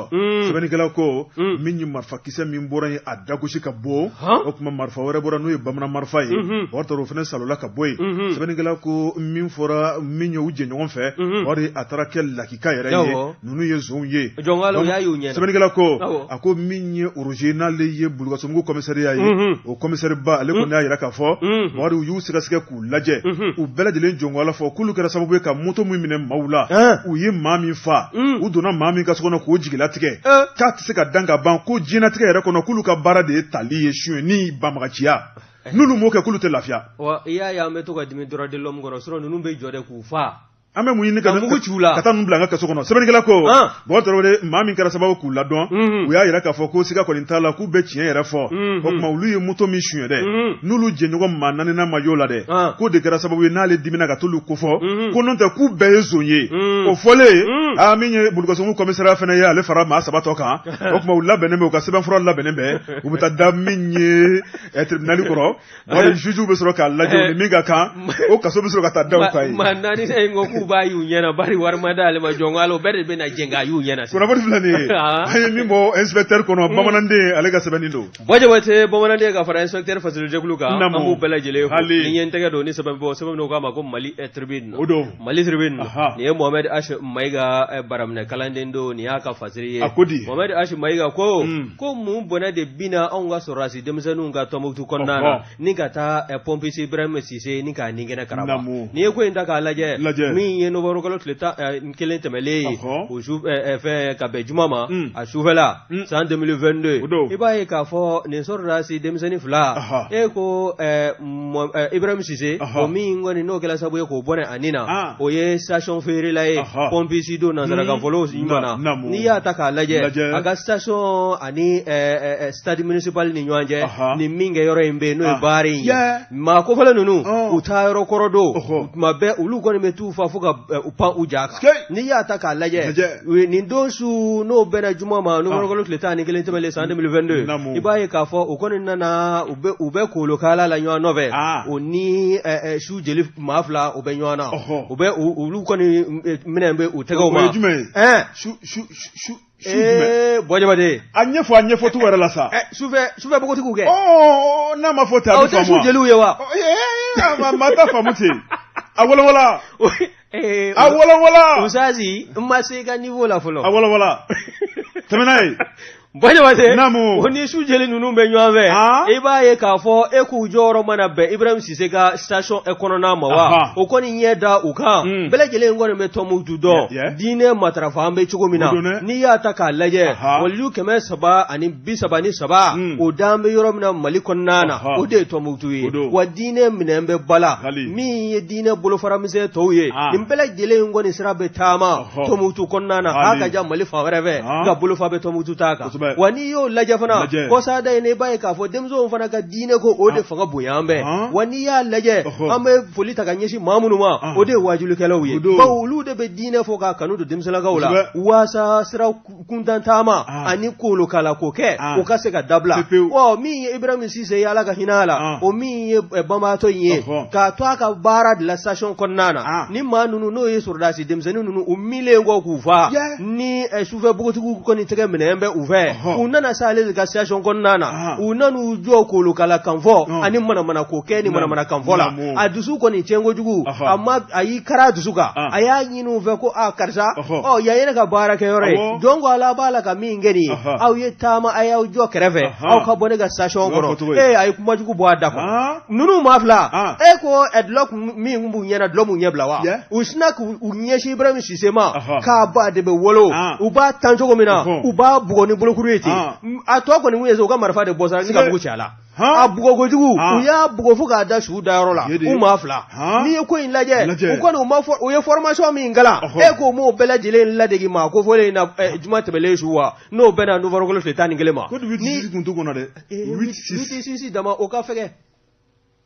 Sɛbɛnnikɛla ko min ye marifakisɛ min bɔra yen a dagosi ka bɔ, o tuma marifa wɛrɛ bɔra n'o ye bamanan marifa ye, Bubakari Tarawele, o fana salola ka bɔ yen. Sɛbɛnnikɛla ko min fɔra min ye u jɛɲɔgɔn fɛ, Bubakari, a taara kɛ lakika yɛrɛ ye, ninnu ye zonw ye. Sɛbɛnnikɛla ko a ko min ye Roger, n'ale ye Bulukasobugu commissariat ye, o commissaire ba, ale kɔni y'a jira k'a fɔ Bubakari, u y'u sɛgɛsɛgɛ k'u lajɛ, u bɛɛ lajɛlen jɔn ko Ala fɔ k'olu kɛra sababu ye ka moto min minɛ maaw la, u ye maa min fa, u donna maa min ka so kɔnɔ k'o jigilatigɛ, k'a tɛ se ka dan ka ban, ko diɲɛnatigɛ yɛrɛ kɔnɔ k'olu ka baara de ye tali ye, sonyɛni, banbagaciya, n'olu m'o kɛ k'olu tɛ lafiya. Wa i y'a ye an bɛ to ka dimi droit de l'homme kɔrɔ, sinon ninnu bɛ jɔ de k'u fa. An bɛ mun ɲini? Ka mugu ci u la. Ka taa ninnu bila an ka kaso kɔnɔ. Sɛbɛnnikɛla ko Bubakari Tarawele, maa min kɛra sababu k'u ladɔn, u y'a jira k'a fɔ ko siga kɔni t'a la k'u bɛ tiɲɛ yɛrɛ fɔ. O tuma olu ye moto min suɲɛ dɛ, n'olu jɛɲɔgɔn maa naaninan ma y'o la dɛ, k'o de kɛra sababu ye n'ale dimina ka t'olu kofɔ, ko n'o tɛ k'u bɛɛ ye zon ye. O fɔlen, aa, min ye Bulukasobugu commissariat fana ye, ale fara maa saba tɔ kan. O tuma u labɛnnen bɛ, u ka sɛbɛnfura labɛnnen bɛ, u bɛ taa da min ye tribunal kɔrɔ. Wari juge bɛ sɔrɔ k'a lajɛ, o ni min ka kan, o kaso bɛ sɔrɔ ka taa da o kan yen. Maa naani in ko k'u b'a y'u ɲɛna, bari wari ma d'ale ma, jɔn ko Ala, o bɛɛ de bɛna jɛn k'a y'u ɲɛna. Kunnafoni filɛ nin ye, an ye min bɔ inspecteur kɔnɔ, bamananden ale ka sɛbɛnni don. Bɔjabate, bamananden ka fara inspecteur fasilojɛkulu kan, an b'u bɛɛ lajɛlen fo. Ni n ye n tɛgɛ don ni sɛbɛn bɔ, sɛbɛn min k'a ma ko Mali Tribune. O don. Mali Tribune, nin ye Mohamed H Mayiga, baraminɛ kalanden don, nin y'a ka fasiri ye. A ko di? Mohamed H Mayiga ko ko mun bɔnɛ de binna anw ka sɔrɔdasi denmisɛnninw ka Tɔnbukutu kɔnɔna na ni ka taa pompiste Ibrahima Sise ni k'a ni kɛnɛ karaba. N'i ye ko in ta k'a lajɛ, min ye novembre kalo tile 11 tɛmɛlen ye, o su fɛn ka bɛn juma ma, a sufɛla, san 2022, i b'a ye k'a fɔ nin sɔrɔdasi denmisɛnnin fila, e ko Ibrahima Sise, o min kɔni n'o kɛra sababu ye k'o bɔnɛ a ni na, o ye station feerela ye, pompiste don nansarakan fɔlɔ ɲuman na. N'i y'a ta k'a lajɛ, a ka station ani stade municipal ni ɲɔgɔn cɛ, ni min kɛ yɔrɔ in bɛ yen, n'o ye baara in ye, maa kofɔlen ninnu, u taa yɔrɔ kɔrɔ don, tuma bɛɛ olu kɔni bɛ t'u fa fo ka u pan u ja kan. N'i y'a ta k'a lajɛ, nin don su, n'o bɛnna juma ma, novembre kalo tile 11 tɛmɛlen san 2022, i b'a ye k'a fɔ u kɔni nana, u bɛ kolokala la ɲɔgɔn nɔfɛ, o ni su jeli maa fila, u bɛ ɲɔgɔn na, u bɛ olu kɔni minɛ bɛ u tɛgɛw ma. O ye jumɛn ye? Su su su su jumɛn? Bɔjabate. A ɲɛfɔ, a ɲɛfɔ cogo yɛrɛ la sa. Sufɛ npogotigiw kɛ. Ɔ, n'a ma fɔ ten, a bɛ faamu. O tɛ su jeliw ye wa? Maa t'a faamu ten. A walawala. A walawala. Usazi, n ma se i ka niveau la fɔlɔ. A walawala. Tɛmɛ n'a ye. Bɔjabate. Naamu. O ni su jeli ninnu bɛ ɲɔgɔn fɛ. I b'a ye k'a fɔ e k'u jɔyɔrɔ mana bɛn Ibrahim Sise ka station kɔnɔna ma wa, o kɔni ɲɛ da u kan. Bɛɛ lajɛlen kɔni bɛ Tɔnbukutu dɔn, diinɛ matarafa an bɛ cogo min na. N'i y'a ta k'a lajɛ, waliju 333, o dan bɛ yɔrɔ min na Mali kɔnɔna na, o de ye Tɔnbukutu ye. Wa diinɛ minɛn bɛ ba la, min ye diinɛ bolofara misɛn tɔw ye, nin bɛɛ lajɛlen kɔni sira bɛ taama Tɔnbukutu kɔnɔna na, a ka jan Mali fan wɛrɛ fɛ, nka bolofa bɛ Tɔnbukutu ta kan. Wa n'i y'o lajɛ fana, kɔsada in, i b'a ye k'a fɔ denmisɛnw fana ka diinɛ ko, o de fanga bonya an bɛɛ. Wa n'i y'a lajɛ, an bɛ foli ta ka ɲɛsin maa minnu ma, o de ye waajulikɛlaw ye, bawo olu de bɛ diinɛ fɔ k'a kanu don denmisɛnninlakaw la, waasa sira kuntan taama ani kolokala ko kɛ, o ka se ka dabila. Ɔ, min ye Ibrahim Sise ye, Ala ka hinɛ a la, o min ye banbaatɔ in ye, k'a to a ka baara de la station kɔnɔna na, ni maa ninnu, n'o ye sɔrɔdasi denmisɛnnin ninnu, u milen kɔ k'u fa ni sufɛ npogotigiw kɔni tɛgɛ minɛ bɛ u fɛ, u nana se ale de ka station kɔnɔna na, u nan'u jɔ kolokala kanfɔ ani manamana ko kɛ ni manamana kanfɔ la. A dusu kɔni tiɲɛ kojugu, a ma a y'i kari a dusu kan, a y'a ɲini u fɛ ko a karisa, ɔ, yan ye ne ka baara kɛ yɔrɔ ye, jɔn ko Ala b'a la ka min kɛ nin ye, aw ye taama, a y'aw jɔ kɛrɛfɛ, aw ka bɔ ne ka station kɔnɔ. Ee, a ye kuma jugu bɔ a da kɔnɔ. Ninnu maa fila, e ko dulɔ min b'u ɲɛna, dulɔ m'u ɲɛ bila wa? U sinna k'u ɲɛsin Ibrahim Sise ma k'a ba de bɛ wolo, u b'a tan cogo min na, u b'a bugɔ ni bolokuru ye ten. A tɔ kɔni kun ye u ka marifa de bɔ sa ni ka mugu ci a la. A bugɔ kojugu, u y'a bugɔ fo k'a da su dayɔrɔ la, u maa fila. N'i ye ko in lajɛ, u kɔni u ma u ye formation min kalan, e k'o m'o bɛɛ lajɛlen ladege maa kofɔlen in na juma tɛmɛlen su wa, n'o bɛnna novembre kalo tile 11 ma. Ko 8-6 kun t'u kɔnɔ dɛ. 8-6 dama, o ka fɛgɛ.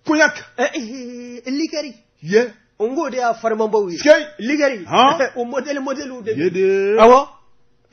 Cognac. Liqueur. Ye. O n k'o de y'a farimanbaw ye. Liqueur. O modèle modèle de. Ye de. Awɔ.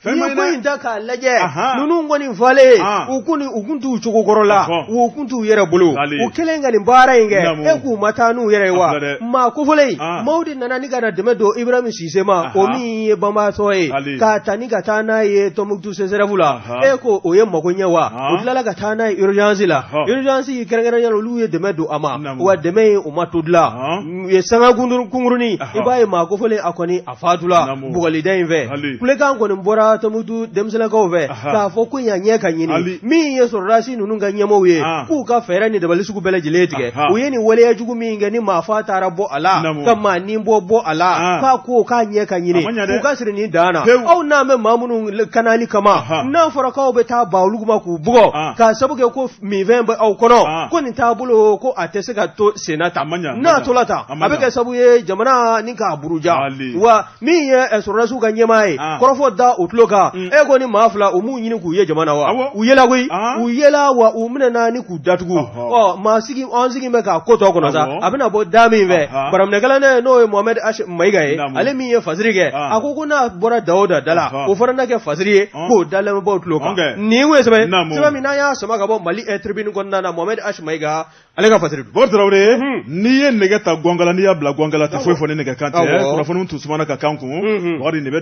N'i ye ko in ta k'a lajɛ ninnu kɔni falen u kun u kun t'u cogo kɔrɔ la u kun t'u yɛrɛ bolo u kɛlen ka nin baara in kɛ e k'u ma taa n'u yɛrɛ ye wa maa kofɔlen maaw de nana ni ka na dɛmɛ don Ibrahim Sise ma o min ye banbaatɔ ye k'a ta ni ka taa n'a ye Tɔnbukutu CSRéf la e ko o ye mago ɲɛ wa u tilala ka taa n'a ye urgence la urgence kɛrɛnkɛrɛnya la olu ye dɛmɛ don a ma wa dɛmɛ in u ma to dilan u ye sanga kunkurunin i b'a ye maa kofɔlen a kɔni a fatula bugalida in fɛ kulekan kɔni bɔra Tɔnbukutu denmisɛnninkaw fɛ k'a fɔ ko yan ɲɛ ka ɲini min ye sɔrɔdasi ninnu ka ɲɛmɔgɔw ye k'u ka fɛɛrɛ ni dabali sugu bɛɛ lajɛlen tigɛ u ye nin waleya jugu min kɛ ni maa fa taara bɔ a la ka maa ni bɔ a la k'a ko k'a ɲɛ ka ɲini u ka siri nin dan na aw n'an bɛ maa minnu kanali kama n'a fɔra k'aw bɛ taa ban olu ma k'u bugɔ k'a sabu kɛ ko minfɛn bɛ aw kɔnɔ ko nin taabolo ko a tɛ se ka to senna tan n'a tola tan a bɛ kɛ sabu ye jamana ni k'a buruja wa min ye sɔrɔdasiw ka ɲɛmaa ye kɔrɔfɔ da u tulo kan e ko ni maa fila u m'u ɲini k'u ye jamana wa u yela koyi u yela wa u minɛna ni k'u datugu ɔ maa sigi an sigi bɛ k'a ko tɔ kɔnɔ sa a bɛna bɔ da min fɛ baraminɛkɛla ne n'o ye Mohamed H Mayiga ye ale min ye fasiri kɛ a ko ko n'a bɔra da o da da la o fana na kɛ fasiri ye k'o da lamɛnbaaw tulo kan nin ye sɛbɛn sɛbɛn min n'an y'a sama ka bɔ Mali Tribune kɔnɔna na Mohamed H Mayiga ale ka fasiri don. Bɔkari Tarawele n'i ye nɛgɛ ta gɔnkala n'i y'a bila gɔnkala tɛ foyi fɔ ni nɛgɛ kan tɛ kunnafoniw tun sumana ka kan kun Bɔkari nin bɛ